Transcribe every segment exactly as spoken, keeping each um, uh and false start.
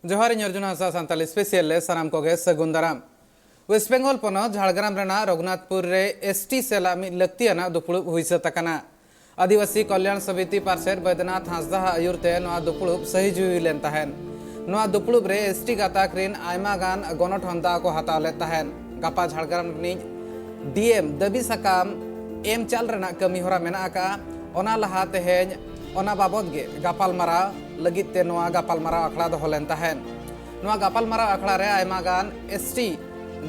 ᱡᱚᱦᱟᱨ, ᱤᱧ ᱚᱨᱡᱩᱱ ᱦᱟᱸᱥᱫᱟ ᱥᱟᱱᱛᱟᱞ ᱥᱯᱮᱥᱤᱭᱟᱞ ᱨᱮ ᱥᱟᱱᱟᱢ ᱠᱚᱜᱮ ᱥᱟᱹᱜᱩᱱ ᱫᱟᱨᱟᱢ᱾ ᱳᱭᱮᱥᱴ ᱵᱮᱝᱜᱚᱞ ᱯᱚᱱᱚᱛ ᱡᱷᱟᱲᱜᱨᱟᱢ ᱨᱮᱱᱟᱜ ᱨᱚᱜᱷᱩᱱᱟᱛᱷᱯᱩᱨ ᱨᱮ ᱮᱥᱴᱤ ᱥᱮᱞ ᱟᱜ ᱢᱤᱫ ᱞᱟᱹᱠᱛᱤᱭᱟᱱᱟᱜ ᱫᱩᱯᱲᱩᱵ ᱦᱩᱭ ᱥᱟᱹᱛ ᱟᱠᱟᱱᱟ᱾ ᱟᱹᱫᱤᱵᱟᱹᱥᱤ ᱠᱚᱞᱭᱟᱬ ᱥᱚᱢᱤᱛᱤ ᱯᱟᱨᱥᱮᱛ ᱵᱚᱭᱫᱚᱱᱟᱛᱷ ᱦᱟᱸᱥᱫᱟ ᱟᱜ ᱟᱹᱭᱩᱨ ᱛᱮ ᱱᱚᱣᱟ ᱫᱩᱯᱲᱩᱵ ᱥᱟᱹᱦᱤ ᱡᱩᱦᱤ ᱞᱮᱱ ᱛᱟᱦᱮᱸᱱ᱾ ᱱᱚᱣᱟ ᱫᱩᱯᱲᱩᱵ ᱨᱮ ᱮᱥᱴᱤ ᱜᱟᱛᱟᱠ ᱨᱤᱱ ᱟᱭᱢᱟ ᱜᱟᱱ ᱜᱚᱱᱚᱴᱷᱚᱱ ᱫᱟᱣ ᱠᱚ ᱦᱟᱛᱟᱣ ᱞᱮᱫ ᱛᱟᱦᱮᱸᱱ᱾ ᱜᱟᱯᱟ ᱡᱷᱟᱲᱜᱨᱟᱢ ᱨᱤᱱᱤᱡ ᱰᱤ ᱮᱢ ᱫᱟᱹᱵᱤ ᱥᱟᱠᱟᱢ ᱮᱢ ᱪᱟᱞ ᱨᱮᱱᱟᱜ ᱠᱟᱹᱢᱤ ᱦᱚᱨᱟ ᱢᱮᱱᱟᱜ ᱟᱠᱟᱫᱼᱟ᱾ ᱚᱱᱟ ᱞᱟᱦᱟ ᱛᱮᱦᱮᱧ ᱚᱱᱟ ᱵᱟᱵᱚᱛ ᱜᱮ ᱜᱟᱯᱟᱞ ᱢᱟᱨᱟᱣ ᱞᱟᱹᱜᱤᱫ ᱛᱮ ᱱᱚᱣᱟ ᱜᱟᱯᱟᱞ ᱢᱟᱨᱟᱣ ᱟᱠᱷᱲᱟ ᱫᱚᱦᱚ ᱞᱮᱱ ᱛᱟᱦᱮᱸᱱ᱾ ᱱᱚᱣᱟ ᱜᱟᱯᱟᱞ ᱢᱟᱨᱟᱣ ᱟᱠᱷᱲᱟ ᱨᱮ ᱟᱭᱢᱟ ᱜᱟᱱ ᱮᱥᱴᱤ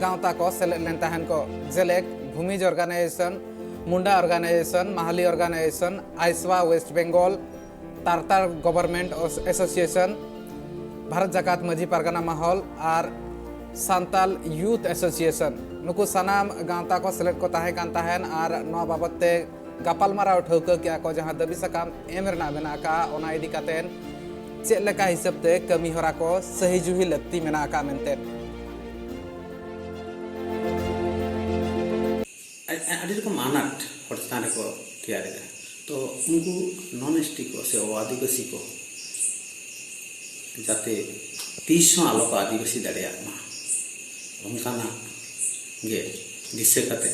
ᱜᱟᱶᱛᱟ ᱠᱚ ᱥᱮᱞᱮᱫ ᱞᱮᱱ ᱛᱟᱦᱮᱸᱱ ᱠᱚ, ᱡᱮᱞᱮᱠ Bhumij organisation, Munda organisation, Mahali organisation, ᱟᱭᱥᱣᱟ ᱳᱭᱮᱥᱴ ᱵᱮᱝᱜᱚᱞ, ᱛᱟᱨᱛᱟᱲ ᱜᱚᱵᱷᱚᱨᱱᱢᱮᱱᱴ ᱮᱥᱳᱥᱤᱭᱮᱥᱚᱱ, ᱵᱷᱟᱨᱚᱛ ᱡᱟᱠᱟᱛ ᱢᱟᱹᱡᱷᱤ ᱯᱟᱨᱜᱟᱱᱟ ᱢᱟᱦᱚᱞ ᱟᱨ ᱥᱟᱱᱛᱟᱞ ᱭᱩᱛᱷ ᱮᱥᱳᱥᱤᱭᱮᱥᱚᱱ, ᱱᱩᱠᱩ ᱥᱟᱱᱟᱢ ᱜᱟᱶᱛᱟ ᱠᱚ ᱥᱮᱞᱮᱫ ᱠᱚ ᱛᱟᱦᱮᱸ ᱠᱟᱱ ᱛᱟᱦᱮᱸᱱ ᱟᱨ ᱱᱚᱣᱟ ᱵᱟᱵᱚᱛ ᱛᱮ ᱜᱟᱯᱟᱞᱢᱟᱨᱟᱣ ᱴᱷᱟᱹᱣᱠᱟᱹ ᱠᱮᱜᱼᱟ ᱠᱚ, ᱡᱟᱦᱟᱸ ᱫᱟᱹᱵᱤ ᱥᱟᱠᱟᱢ ᱮᱢ ᱨᱮᱱᱟᱜ ᱢᱮᱱᱟᱜ ᱟᱠᱟᱫᱼᱟ, ᱚᱱᱟ ᱤᱫᱤ ᱠᱟᱛᱮ ᱪᱮᱫ ᱞᱮᱠᱟ ᱦᱤᱥᱟᱹᱵ ᱛᱮ ᱠᱟᱹᱢᱤ ᱦᱚᱨᱟ ᱠᱚ ᱥᱟᱹᱦᱤ ᱡᱩᱦᱤ ᱞᱟᱹᱠᱛᱤ ᱢᱮᱱᱟᱜ ᱟᱠᱟᱫ ᱢᱮᱱᱛᱮ᱾ ᱟᱹᱰᱤ ᱨᱚᱠᱚᱢ ᱟᱱᱟᱴ ᱦᱚᱲ ᱪᱮᱛᱟᱱ ᱨᱮᱠᱚ ᱛᱮᱭᱟᱨ ᱮᱫᱟ᱾ ᱛᱚ ᱩᱱᱠᱩ ᱱᱚᱱ ᱮᱥᱴᱤ ᱠᱚ ᱥᱮ ᱚ ᱟᱹᱫᱤᱵᱟᱹᱥᱤ ᱠᱚ ᱡᱟᱛᱮ ᱛᱤᱥ ᱦᱚᱸ ᱟᱞᱚ ᱠᱚ ᱟᱹᱫᱤᱵᱟᱹᱥᱤ ᱫᱟᱲᱮᱭᱟᱜ ᱢᱟ, ᱚᱱᱠᱟᱱᱟᱜ ᱜᱮ ᱫᱤᱥᱟᱹ ᱠᱟᱛᱮ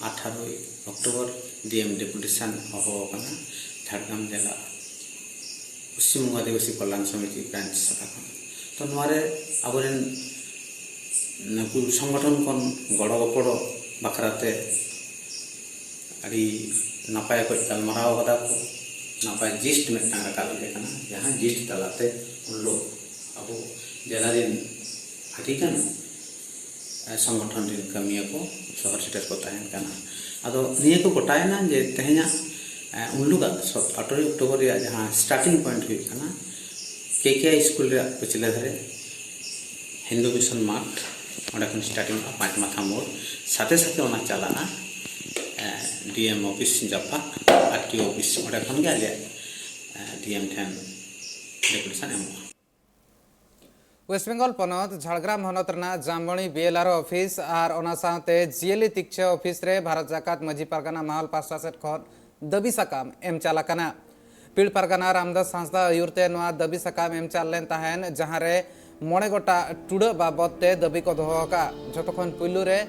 ᱟᱴᱷᱟᱨᱳᱭ ᱚᱠᱴᱳᱵᱚᱨ ᱰᱤ ᱮᱢ ᱰᱮᱯᱩᱴᱮᱥᱚᱱ ᱦᱚᱦᱚ ᱟᱠᱟᱱᱟ ᱡᱷᱟᱲᱜᱨᱟᱢ ᱡᱮᱞᱟ ᱯᱚᱥᱪᱤᱢ ᱵᱚᱝᱜᱚ ᱟᱹᱫᱤᱵᱟᱹᱥᱤ ᱠᱚᱞᱭᱟᱱ ᱥᱚᱢᱤᱛᱤ ᱵᱨᱟᱧᱪ ᱥᱟᱠᱷᱟ ᱠᱷᱚᱱ᱾ ᱛᱚ ᱱᱚᱣᱟ ᱨᱮ ᱟᱵᱚᱨᱮᱱ ᱱᱩᱠᱩ ᱥᱚᱝᱜᱚᱴᱷᱚᱱ ᱠᱷᱚᱱ ᱜᱚᱲᱚ ᱜᱚᱯᱚᱲᱚ ᱵᱟᱠᱷᱨᱟ ᱛᱮ ᱟᱹᱰᱤ ᱱᱟᱯᱟᱭ ᱚᱠᱚᱡ ᱜᱟᱞᱢᱟᱨᱟᱣ ᱠᱟᱫᱟ ᱠᱚ, ᱱᱟᱯᱟᱭ ᱡᱤᱥᱴ ᱢᱤᱫᱴᱟᱝ ᱨᱟᱠᱟᱵ ᱦᱮᱡ ᱟᱠᱟᱱᱟ, ᱡᱟᱦᱟᱸ ᱡᱤᱥᱴ ᱛᱟᱞᱟᱛᱮ ᱩᱱ ᱦᱤᱞᱳᱜ ᱟᱵᱚ ᱡᱮᱞᱟ ᱨᱮᱱ ᱟᱹᱰᱤᱜᱟᱱ ᱥᱚᱝᱜᱚᱴᱷᱚᱱ ᱨᱮᱱ ᱠᱟᱹᱢᱤᱭᱟᱹ ᱠᱚ ᱥᱚᱦᱚᱨ ᱥᱮᱴᱮᱨ ᱠᱚ ᱛᱟᱦᱮᱱ ᱠᱟᱱᱟ᱾ ᱟᱫᱚ ᱱᱤᱭᱟᱹ ᱠᱚ ᱜᱚᱴᱟᱭᱮᱱᱟ ᱡᱮ ᱛᱮᱦᱮᱧᱟᱜ, ᱮ, ᱩᱱᱞᱩᱜᱟᱜ ᱥᱚ-, ᱟᱴᱷᱨᱚᱭ ᱚᱠᱴᱳᱵᱚᱨ ᱨᱮᱭᱟᱜ ᱡᱟᱦᱟᱸ starting point ᱦᱩᱭᱩᱜ ᱠᱟᱱᱟ, ᱠᱮ ᱠᱮ ᱟᱭ ᱥᱠᱩᱞ ᱨᱮᱭᱟᱜ ᱯᱟᱹᱪᱷᱞᱟᱹ ᱫᱷᱟᱨᱮ ᱦᱤᱱᱫᱩ ᱢᱤᱥᱚᱱ ᱢᱟᱴᱷ, ᱚᱸᱰᱮ ᱠᱷᱚᱱ starting ᱚᱜᱼᱟ, ᱯᱟᱸᱪ ᱢᱟᱛᱷᱟ ᱢᱳᱲ, ᱥᱟᱛᱮ ᱥᱟᱛᱮ ᱚᱱᱟ ᱪᱟᱞᱟᱜᱼᱟ, ᱮ, ᱰᱤ ᱮᱢ ᱚᱯᱷᱤᱥ ᱡᱟᱯᱟᱜ, ᱟᱨ ᱴᱤ ᱳ ᱚᱯᱷᱤᱥ, ᱚᱸᱰᱮ ᱠᱷᱚᱱ ᱜᱮ ᱟᱞᱮᱭᱟᱜ, ᱮ, ᱰᱤ ᱮᱢ ᱴᱷᱮᱱ ᱰᱮᱯᱩᱴᱮᱥᱚᱱ ᱮᱢᱚᱜᱼᱟ᱾ ᱳᱭᱮᱥᱴ ᱵᱮᱝᱜᱚᱞ ᱯᱚᱱᱚᱛ ᱡᱷᱟᱲᱜᱨᱟᱢ ᱦᱚᱱᱚᱛ ᱨᱮᱱᱟᱜ ᱡᱟᱢᱵᱚᱱᱤ ᱵᱤ ᱮᱞ ᱟᱨ ᱳ ᱚᱯᱷᱤᱥ ᱟᱨ ᱚᱱᱟ ᱥᱟᱶᱛᱮ ᱡᱤᱭᱟᱹᱞᱤ ᱛᱤᱠᱪᱷᱟᱹ ᱚᱯᱷᱤᱥ ᱨᱮ ᱵᱷᱟᱨᱚᱛ ᱡᱟᱠᱟᱛ ᱢᱟᱹᱡᱷᱤ ᱯᱟᱨᱜᱟᱱᱟ ᱢᱟᱦᱚᱞ ᱯᱟᱥᱴᱟ ᱥᱮᱫ ᱠᱷᱚᱱ ᱫᱟᱹᱵᱤ ᱥᱟᱠᱟᱢ ᱮᱢ ᱪᱟᱞ ᱟᱠᱟᱱᱟ᱾ ᱯᱤᱲ ᱯᱟᱨᱜᱟᱱᱟ ᱨᱟᱢᱫᱟᱥ ᱦᱟᱸᱥᱫᱟ ᱟᱹᱭᱩᱨ ᱛᱮ ᱱᱚᱣᱟ ᱫᱟᱹᱵᱤ ᱥᱟᱠᱟᱢ ᱮᱢ ᱪᱟᱞ ᱞᱮᱱ ᱛᱟᱦᱮᱸᱱ, ᱡᱟᱦᱟᱸ ᱨᱮ ᱢᱚᱬᱮ ᱜᱚᱴᱟᱝ ᱴᱩᱰᱟᱹᱜ ᱵᱟᱵᱚᱫ ᱛᱮ ᱫᱟᱹᱵᱤ ᱠᱚ ᱫᱚᱦᱚ ᱟᱠᱟᱫᱼᱟ᱾ ᱡᱷᱚᱛᱚ ᱠᱷᱚᱱ ᱯᱩᱭᱞᱩ ᱨᱮ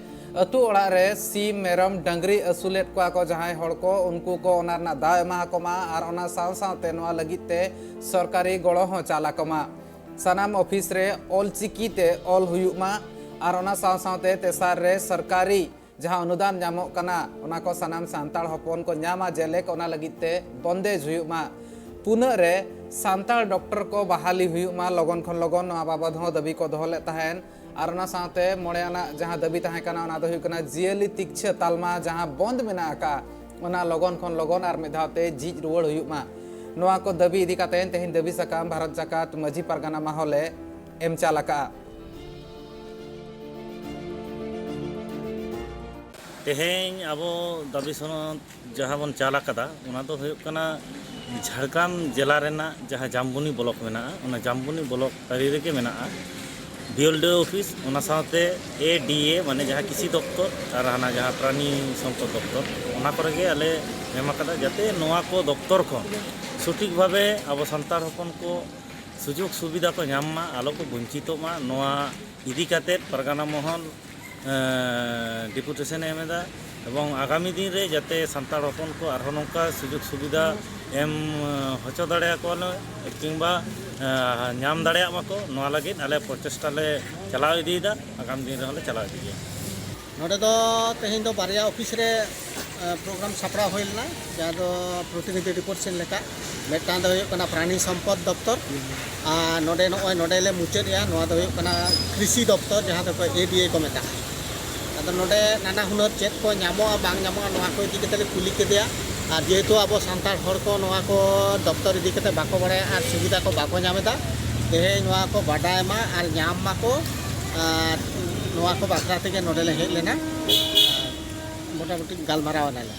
ᱟᱹᱛᱩ ᱚᱲᱟᱜ ᱨᱮ ᱥᱤᱢ, ᱢᱮᱨᱚᱢ, ᱰᱟᱹᱝᱨᱤ ᱟᱹᱥᱩᱞᱮᱫ ᱠᱚᱣᱟ ᱠᱚ ᱡᱟᱦᱟᱸᱭ ᱦᱚᱲ ᱠᱚ, ᱩᱱᱠᱩ ᱠᱚ ᱚᱱᱟ ᱨᱮᱱᱟᱜ ᱫᱟᱣ ᱮᱢᱟ ᱟᱠᱚ ᱢᱟ ᱟᱨ ᱚᱱᱟ ᱥᱟᱶ ᱥᱟᱶᱛᱮ ᱱᱚᱣᱟ ᱞᱟᱹᱜᱤᱫ ᱛᱮ ᱥᱚᱨᱠᱟᱨᱤ ᱜᱚᱲᱚ ᱦᱚᱸ ᱪᱟᱞ ᱟᱠᱚ ᱢᱟ᱾ ᱥᱟᱱᱟᱢ ᱚᱯᱷᱤᱥ ᱨᱮ ᱚᱞ ᱪᱤᱠᱤ ᱛᱮ ᱚᱞ ᱦᱩᱭᱩᱜ ᱢᱟ ᱟᱨ ᱚᱱᱟ ᱥᱟᱶ ᱥᱟᱶᱛᱮ ᱛᱮᱥᱟᱨ ᱨᱮ ᱥᱚᱨᱠᱟᱨᱤ ᱡᱟᱦᱟᱸ ᱚᱱᱩᱫᱟᱱ ᱧᱟᱢᱚᱜ ᱠᱟᱱᱟ, ᱚᱱᱟ ᱠᱚ ᱥᱟᱱᱟᱢ ᱥᱟᱱᱛᱟᱲ ᱦᱚᱯᱚᱱ ᱠᱚ ᱧᱟᱢᱟ, ᱡᱮᱞᱮᱠ ᱚᱱᱟ ᱞᱟᱹᱜᱤᱫ ᱛᱮ ᱵᱚᱱᱫᱮᱡᱽ ᱦᱩᱭᱩᱜ ᱢᱟ᱾ ᱯᱩᱱᱟᱹᱜ ᱨᱮ ᱥᱟᱱᱛᱟᱲ ᱰᱚᱠᱴᱚᱨ ᱠᱚ ᱵᱟᱦᱟᱞᱤ ᱦᱩᱭᱩᱜ ᱢᱟ ᱞᱚᱜᱚᱱ ᱠᱷᱚᱱ ᱞᱚᱜᱚᱱ, ᱱᱚᱣᱟ ᱵᱟᱵᱚᱫ ᱦᱚᱸ ᱫᱟᱹᱵᱤ ᱠᱚ ᱫᱚᱦᱚ ᱞᱮᱫ ᱛᱟᱦᱮᱸᱱ᱾ ᱟᱨ ᱚᱱᱟ ᱥᱟᱶᱛᱮ ᱢᱚᱬᱮ ᱟᱱᱟᱜ ᱡᱟᱦᱟᱸ ᱫᱟᱹᱵᱤ ᱛᱟᱦᱮᱸ ᱠᱟᱱᱟ, ᱚᱱᱟ ᱫᱚ ᱦᱩᱭᱩᱜ ᱠᱟᱱᱟ ᱡᱤᱭᱟᱹᱞᱤ ᱛᱤᱠᱪᱷᱟᱹ ᱛᱟᱞᱢᱟ ᱡᱟᱦᱟᱸ ᱵᱚᱱᱫ ᱢᱮᱱᱟᱜ ᱟᱠᱟᱫ, ᱚᱱᱟ ᱞᱚᱜᱚᱱ ᱠᱷᱚᱱ ᱞᱚᱜᱚᱱ ᱟᱨ ᱢᱤᱫ ᱫᱷᱟᱣ ᱛᱮ ᱡᱷᱤᱡ ᱨᱩᱣᱟᱹᱲ ᱦᱩᱭᱩᱜ ᱢᱟ᱾ ᱱᱚᱣᱟ ᱠᱚ ᱫᱟᱹᱵᱤ ᱤᱫᱤ ᱠᱟᱛᱮ ᱛᱮᱦᱮᱧ ᱫᱟᱹᱵᱤ ᱥᱟᱠᱟᱢ ᱵᱷᱟᱨᱚᱛ ᱡᱟᱠᱟᱛ ᱢᱟᱹᱡᱷᱤ ᱯᱟᱨᱜᱟᱱᱟ ᱢᱟᱦᱚᱞᱮ ᱮᱢ ᱪᱟᱞ ᱟᱠᱟᱫᱼᱟ᱾ ᱛᱮᱦᱮᱧ ᱟᱵᱚ ᱫᱟᱹᱵᱤ ᱥᱚᱱᱚᱫ ᱡᱟᱦᱟᱸ ᱵᱚᱱ ᱪᱟᱞ ᱟᱠᱟᱫᱟ, ᱚᱱᱟ ᱫᱚ ᱦᱩᱭᱩᱜ ᱠᱟᱱᱟ ᱡᱷᱟᱲᱜᱨᱟᱢ ᱡᱮᱞᱟ ᱨᱮᱱᱟᱜ ᱡᱟᱦᱟᱸ ᱡᱟᱢᱵᱚᱱᱤ ᱵᱞᱚᱠ ᱢᱮᱱᱟᱜᱼᱟ, ᱚᱱᱟ ᱡᱟᱢᱵᱚᱱᱤ ᱵᱞᱚᱠ ᱛᱟᱹᱨᱤ ᱨᱮᱜᱮ ᱢᱮᱱᱟᱜᱼᱟ ᱵᱤᱭᱮᱞᱰᱤ ᱚᱯᱷᱤᱥ, ᱚᱱᱟ ᱥᱟᱶᱛᱮ ᱮ ᱰᱤ ᱮ, ᱢᱟᱱᱮ ᱡᱟᱦᱟᱸ ᱠᱨᱤᱥᱤ ᱫᱚᱯᱛᱚᱨ, ᱟᱨ ᱦᱟᱱᱟ ᱡᱟᱦᱟᱸ ᱯᱨᱟᱱᱤ ᱥᱚᱢᱯᱚᱫ ᱫᱚᱯᱛᱚᱨ, ᱚᱱᱟ ᱠᱚᱨᱮ ᱜᱮ ᱟᱞᱮ ᱮᱢ ᱟᱠᱟᱫᱟ, ᱡᱟᱛᱮ ᱱᱚᱣᱟ ᱠᱚ ᱫᱚᱯᱛᱚᱨ ᱠᱷᱚᱱ ᱥᱚᱴᱷᱤᱠ ᱵᱷᱟᱵᱮ ᱟᱵᱚ ᱥᱟᱱᱛᱟᱲ ᱦᱚᱯᱚᱱ ᱠᱚ ᱥᱩᱡᱳᱜᱽ ᱥᱩᱵᱤᱫᱷᱟ ᱠᱚ ᱧᱟᱢ ᱢᱟ, ᱟᱞᱚ ᱠᱚ ᱵᱚᱧᱪᱤᱛᱚᱜ ᱢᱟ, ᱱᱚᱣᱟ ᱤᱫᱤ ᱠᱟᱛᱮᱫ ᱯᱟᱨᱜᱟᱱᱟ ᱢᱚᱦᱚᱞ ᱰᱮᱯᱩᱴᱮᱥᱚᱱ ᱮ ᱮᱢ ᱮᱫᱟ᱾ ᱮᱵᱚᱝ ᱟᱜᱟᱢᱤ ᱫᱤᱱ ᱨᱮ ᱡᱟᱛᱮ ᱥᱟᱱᱛᱟᱲ ᱦᱚᱯᱚᱱ ᱠᱚ ᱟᱨᱦᱚᱸ ᱱᱚᱝᱠᱟ ᱥᱩᱡᱳᱜᱽ ᱥᱩᱵᱤᱫᱷᱟ ᱮᱢ ᱦᱚᱪᱚ ᱫᱟᱲᱮᱭᱟᱠᱚᱣᱟ ᱞᱮ, ᱠᱤᱝᱵᱟ ᱧᱟᱢ ᱫᱟᱲᱮᱭᱟᱜ ᱢᱟᱠᱚ, ᱱᱚᱣᱟ ᱞᱟᱹᱜᱤᱫ ᱟᱞᱮ ᱯᱨᱚᱪᱮᱥᱴᱟ ᱞᱮ ᱪᱟᱞᱟᱣ ᱤᱫᱤᱭᱮᱫᱟ, ᱟᱜᱟᱢ ᱫᱤᱱ ᱨᱮᱦᱚᱸ ᱞᱮ ᱪᱟᱞᱟᱣ ᱤᱫᱤ ᱜᱮᱭᱟ᱾ ᱱᱚᱰᱮ ᱫᱚ ᱛᱮᱦᱮᱧ ᱫᱚ ᱵᱟᱨᱭᱟ ᱚᱯᱷᱤᱥ ᱨᱮ ᱯᱨᱳᱜᱨᱟᱢ ᱥᱟᱯᱲᱟᱣ ᱦᱩᱭ ᱞᱮᱱᱟ, ᱡᱟᱦᱟᱸ ᱫᱚ ᱯᱨᱚᱛᱤᱱᱤᱫᱷᱤ ᱨᱤᱯᱳᱨᱴ ᱥᱮᱱ ᱞᱮᱠᱟ᱾ ᱢᱤᱫᱴᱟᱝ ᱫᱚ ᱦᱩᱭᱩᱜ ᱠᱟᱱᱟ ᱯᱨᱟᱱᱤ ᱥᱚᱢᱯᱚᱫ ᱫᱚᱯᱛᱚᱨ, ᱟᱨ ᱱᱚᱰᱮ ᱱᱚᱜᱼᱚᱭ ᱱᱚᱰᱮ ᱞᱮ ᱢᱩᱪᱟᱹᱫ ᱮᱜᱼᱟ, ᱱᱚᱣᱟ ᱫᱚ ᱦᱩᱭᱩᱜ ᱠᱟᱱᱟ ᱠᱨᱤᱥᱤ ᱫᱚᱯᱛᱚᱨ, ᱡᱟᱦᱟᱸ ᱫᱚ ᱮ ᱰᱤ ᱮ ᱠᱚ ᱢᱮᱛᱟᱜᱼᱟ᱾ ᱟᱫᱚ ᱱᱚᱰᱮ ᱱᱟᱱᱟ ᱦᱩᱱᱟᱹᱨ ᱪᱮᱫ ᱠᱚ ᱧᱟᱢᱚᱜᱼᱟ ᱵᱟᱝ ᱧᱟᱢᱚᱜᱼᱟ, ᱱᱚᱣᱟ ᱠᱚ ᱤᱫᱤ ᱠᱟᱛᱮ ᱞᱮ ᱠᱩᱞᱤ ᱠᱮᱫᱮᱭᱟ᱾ ᱟᱨ ᱡᱮᱦᱮᱛᱩ ᱟᱵᱚ ᱥᱟᱱᱛᱟᱲ ᱦᱚᱲ ᱠᱚ ᱱᱚᱣᱟ ᱠᱚ ᱫᱚᱯᱛᱚᱨ ᱤᱫᱤ ᱠᱟᱛᱮ ᱵᱟᱠᱚ ᱵᱟᱲᱟᱭᱟ ᱟᱨ ᱥᱩᱵᱤᱫᱷᱟ ᱠᱚ ᱵᱟᱠᱚ ᱧᱟᱢ ᱮᱫᱟ, ᱛᱮᱦᱮᱧ ᱱᱚᱣᱟ ᱠᱚ ᱵᱟᱰᱟᱭ ᱢᱟ ᱟᱨ ᱧᱟᱢ ᱢᱟᱠᱚ, ᱟᱨ ᱱᱚᱣᱟ ᱠᱚ ᱵᱟᱠᱷᱨᱟ ᱛᱮᱜᱮ ᱱᱚᱰᱮ ᱞᱮ ᱦᱮᱡ ᱞᱮᱱᱟ᱾ ᱟᱨ ᱢᱚᱴᱟᱢᱩᱴᱤ ᱜᱟᱞᱢᱟᱨᱟᱣ ᱮᱱᱟᱞᱮ᱾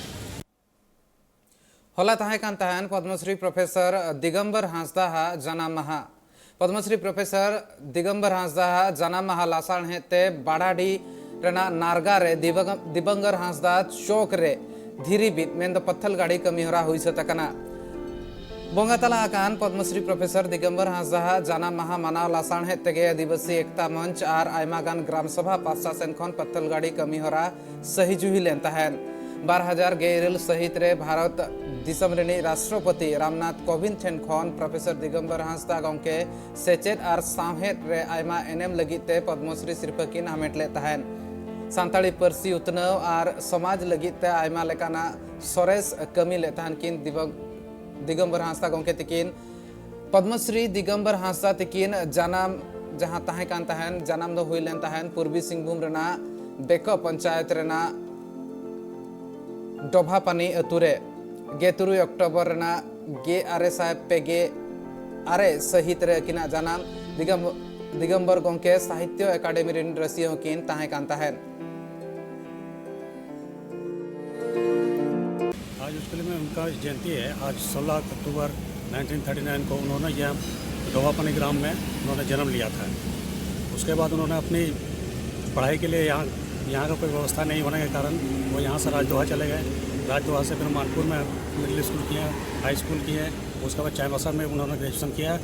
ᱦᱚᱞᱟ ᱛᱟᱦᱮᱸ ᱠᱟᱱ ᱛᱟᱦᱮᱸᱱ ᱯᱚᱫᱽᱢᱚᱥᱨᱤ ᱯᱨᱚᱯᱷᱮᱥᱚᱨ ᱫᱤᱜᱚᱢᱵᱚᱨ ᱦᱟᱸᱥᱫᱟ ᱦᱟᱜ ᱡᱟᱱᱟᱢ ᱢᱟᱦᱟ᱾ ᱯᱚᱫᱽᱢᱚᱥᱨᱤ ᱯᱨᱚᱯᱷᱮᱥᱚᱨ ᱫᱤᱜᱚᱢᱵᱚᱨ ᱦᱟᱸᱥᱫᱟ ᱦᱟᱜ ᱡᱟᱱᱟᱢ ᱢᱟᱦᱟ ᱞᱟᱥᱟᱲᱦᱮᱫ ᱛᱮ ᱵᱟᱲᱟᱰᱤ ᱨᱮᱱᱟᱜ ᱱᱟᱨᱜᱟ ᱨᱮ ᱫᱤᱵᱚᱝ- ᱫᱤᱵᱚᱝᱜᱚᱨ ᱦᱟᱸᱥᱫᱟ ᱪᱚᱠ ᱨᱮ ᱫᱷᱤᱨᱤ ᱵᱤᱫ ᱢᱮᱱᱫᱚ ᱯᱟᱛᱷᱟᱞ ᱜᱟᱹᱰᱤ ᱠᱟᱹᱢᱤ ᱦᱚᱨᱟ ᱦᱩᱭ ᱥᱟᱹᱛ ᱟᱠᱟᱱᱟ᱾ ᱵᱚᱸᱜᱟ ᱛᱟᱞᱟ ᱟᱠᱟᱱ ᱯᱚᱫᱽᱢᱚᱥᱨᱤ ᱯᱨᱚᱯᱷᱮᱥᱚᱨ ᱫᱤᱜᱚᱢᱵᱚᱨ ᱦᱟᱸᱥᱫᱟᱜ ᱡᱟᱱᱟᱢ ᱢᱟᱦᱟ ᱢᱟᱱᱟᱣ ᱞᱟᱥᱟᱲᱦᱮᱫ ᱛᱮᱜᱮ ᱟᱹᱫᱤᱵᱟᱹᱥᱤ ᱮᱠᱛᱟ ᱢᱚᱧᱪ ᱟᱨ ᱟᱭᱢᱟ ᱜᱟᱱ ᱜᱨᱟᱢ ᱥᱚᱵᱷᱟ ᱯᱟᱦᱴᱟ ᱥᱮᱱ ᱠᱷᱚᱱ ᱯᱟᱛᱷᱟᱞᱜᱟᱲᱤ ᱠᱟᱹᱢᱤ ᱦᱚᱨᱟ ᱥᱟᱹᱦᱤ ᱡᱩᱦᱤ ᱞᱮᱱ ᱛᱟᱦᱮᱸᱫ᱾ ᱵᱟᱨ ᱦᱟᱡᱟᱨ ᱜᱮᱞ ᱤᱨᱟᱹᱞ ᱥᱟᱹᱦᱤᱛ ᱨᱮ ᱵᱷᱟᱨᱚᱛ ᱫᱤᱥᱚᱢ ᱨᱤᱱᱤᱡ ᱨᱟᱥᱴᱨᱚᱯᱚᱛᱤ ᱨᱟᱢᱱᱟᱛᱷ ᱠᱳᱵᱤᱱᱫᱽ ᱴᱷᱮᱱ ᱠᱷᱚᱱ ᱯᱨᱚᱯᱷᱮᱥᱚᱨ ᱫᱤᱜᱚᱢᱵᱚᱨ ᱦᱟᱸᱥᱫᱟ ᱜᱚᱢᱠᱮ ᱥᱮᱪᱮᱫ ᱟᱨ ᱥᱟᱶᱦᱮᱫ ᱨᱮ ᱟᱭᱢᱟ ᱮᱱᱮᱢ ᱞᱟᱹᱜᱤᱫ ᱛᱮ ᱯᱚᱫᱽᱢᱚᱥᱨᱤ ᱥᱤᱨᱯᱷᱟᱹ ᱠᱤᱱ ᱦᱟᱢᱮᱴ ᱞᱮᱫ ᱛᱟᱦᱮᱸᱫ᱾ ᱥᱟᱱᱛᱟᱲᱤ ᱯᱟᱹᱨᱥᱤ ᱩᱛᱱᱟᱹᱣ ᱟᱨ ᱥᱚᱢᱟᱡᱽ ᱞᱟᱹᱜᱤᱫ ᱛᱮ ᱟᱭᱢᱟ ᱞᱮᱠᱟᱱᱟᱜ ᱥᱚᱨᱮᱥ ᱠᱟᱹᱢᱤ ᱞᱮᱫ ᱛᱟᱦᱮᱸᱱ ᱠᱤᱱ ᱫᱤᱵᱚ-, ᱫᱤᱜᱚᱢᱵᱚᱨ ᱦᱟᱸᱥᱫᱟ ᱜᱚᱢᱠᱮ ᱛᱤᱠᱤᱱ᱾ ᱯᱚᱫᱽᱢᱚᱥᱨᱤ ᱫᱤᱜᱚᱢᱵᱚᱨ ᱦᱟᱸᱥᱫᱟ ᱛᱤᱠᱤᱱ ᱡᱟᱱᱟᱢ ᱡᱟᱦᱟᱸ ᱛᱟᱦᱮᱸ ᱠᱟᱱ ᱛᱟᱦᱮᱸᱱ, ᱡᱟᱱᱟᱢ ᱫᱚ ᱦᱩᱭ ᱞᱮᱱ ᱛᱟᱦᱮᱸᱱ ᱯᱩᱨᱵᱤ ᱥᱤᱝᱵᱷᱩᱢ ᱨᱮᱱᱟᱜ ᱵᱮᱠᱚ ᱯᱚᱧᱪᱟᱭᱮᱛ ᱨᱮᱱᱟᱜ ᱰᱚᱵᱷᱟᱯᱟᱱᱤ ᱟᱹᱛᱩ ᱨᱮ᱾ ᱜᱮᱞ ᱛᱩᱨᱩᱭ ᱚᱠᱴᱳᱵᱚᱨ ᱨᱮᱱᱟᱜ ᱜᱮᱞ ᱟᱨᱮ ᱥᱟᱭ ᱯᱮ ᱜᱮᱞ ᱟᱨᱮ ᱥᱟᱹᱦᱤᱛ ᱨᱮ ᱟᱹᱠᱤᱱᱟᱜ ᱡᱟᱱᱟᱢ᱾ ᱫᱤᱜᱚᱢ-, ᱫᱤᱜᱚᱢᱵᱚᱨ ᱜᱚᱢᱠᱮ ᱥᱟᱦᱤᱛᱭᱚ ᱮᱠᱟᱰᱮᱢᱤ ᱨᱤᱱ ᱨᱟᱹᱥᱤᱭᱟᱹ ᱦᱚᱸᱠᱤᱱ ᱛᱟᱦᱮᱸ ᱠᱟᱱ ᱛᱟᱦᱮᱸᱫ᱾ आज उसके लिए मैं उनका जयंती है, आज सोलह अक्टूबर नाइनटीन थर्टी नाइन को उन्होंने यहाँ डोवापनी ग्राम में उन्होंने जन्म लिया था। उसके बाद उन्होंने अपनी पढ़ाई के लिए यहाँ, यहाँ का कोई व्यवस्था नहीं होने के कारण वो यहाँ से राजदोहा चले गए। राजदोहा से फिर मानपुर में मिडिल स्कूल किए, हाई स्कूल किए, उसके बाद चाईबासा में उन्होंने ग्रेजुएशन किया।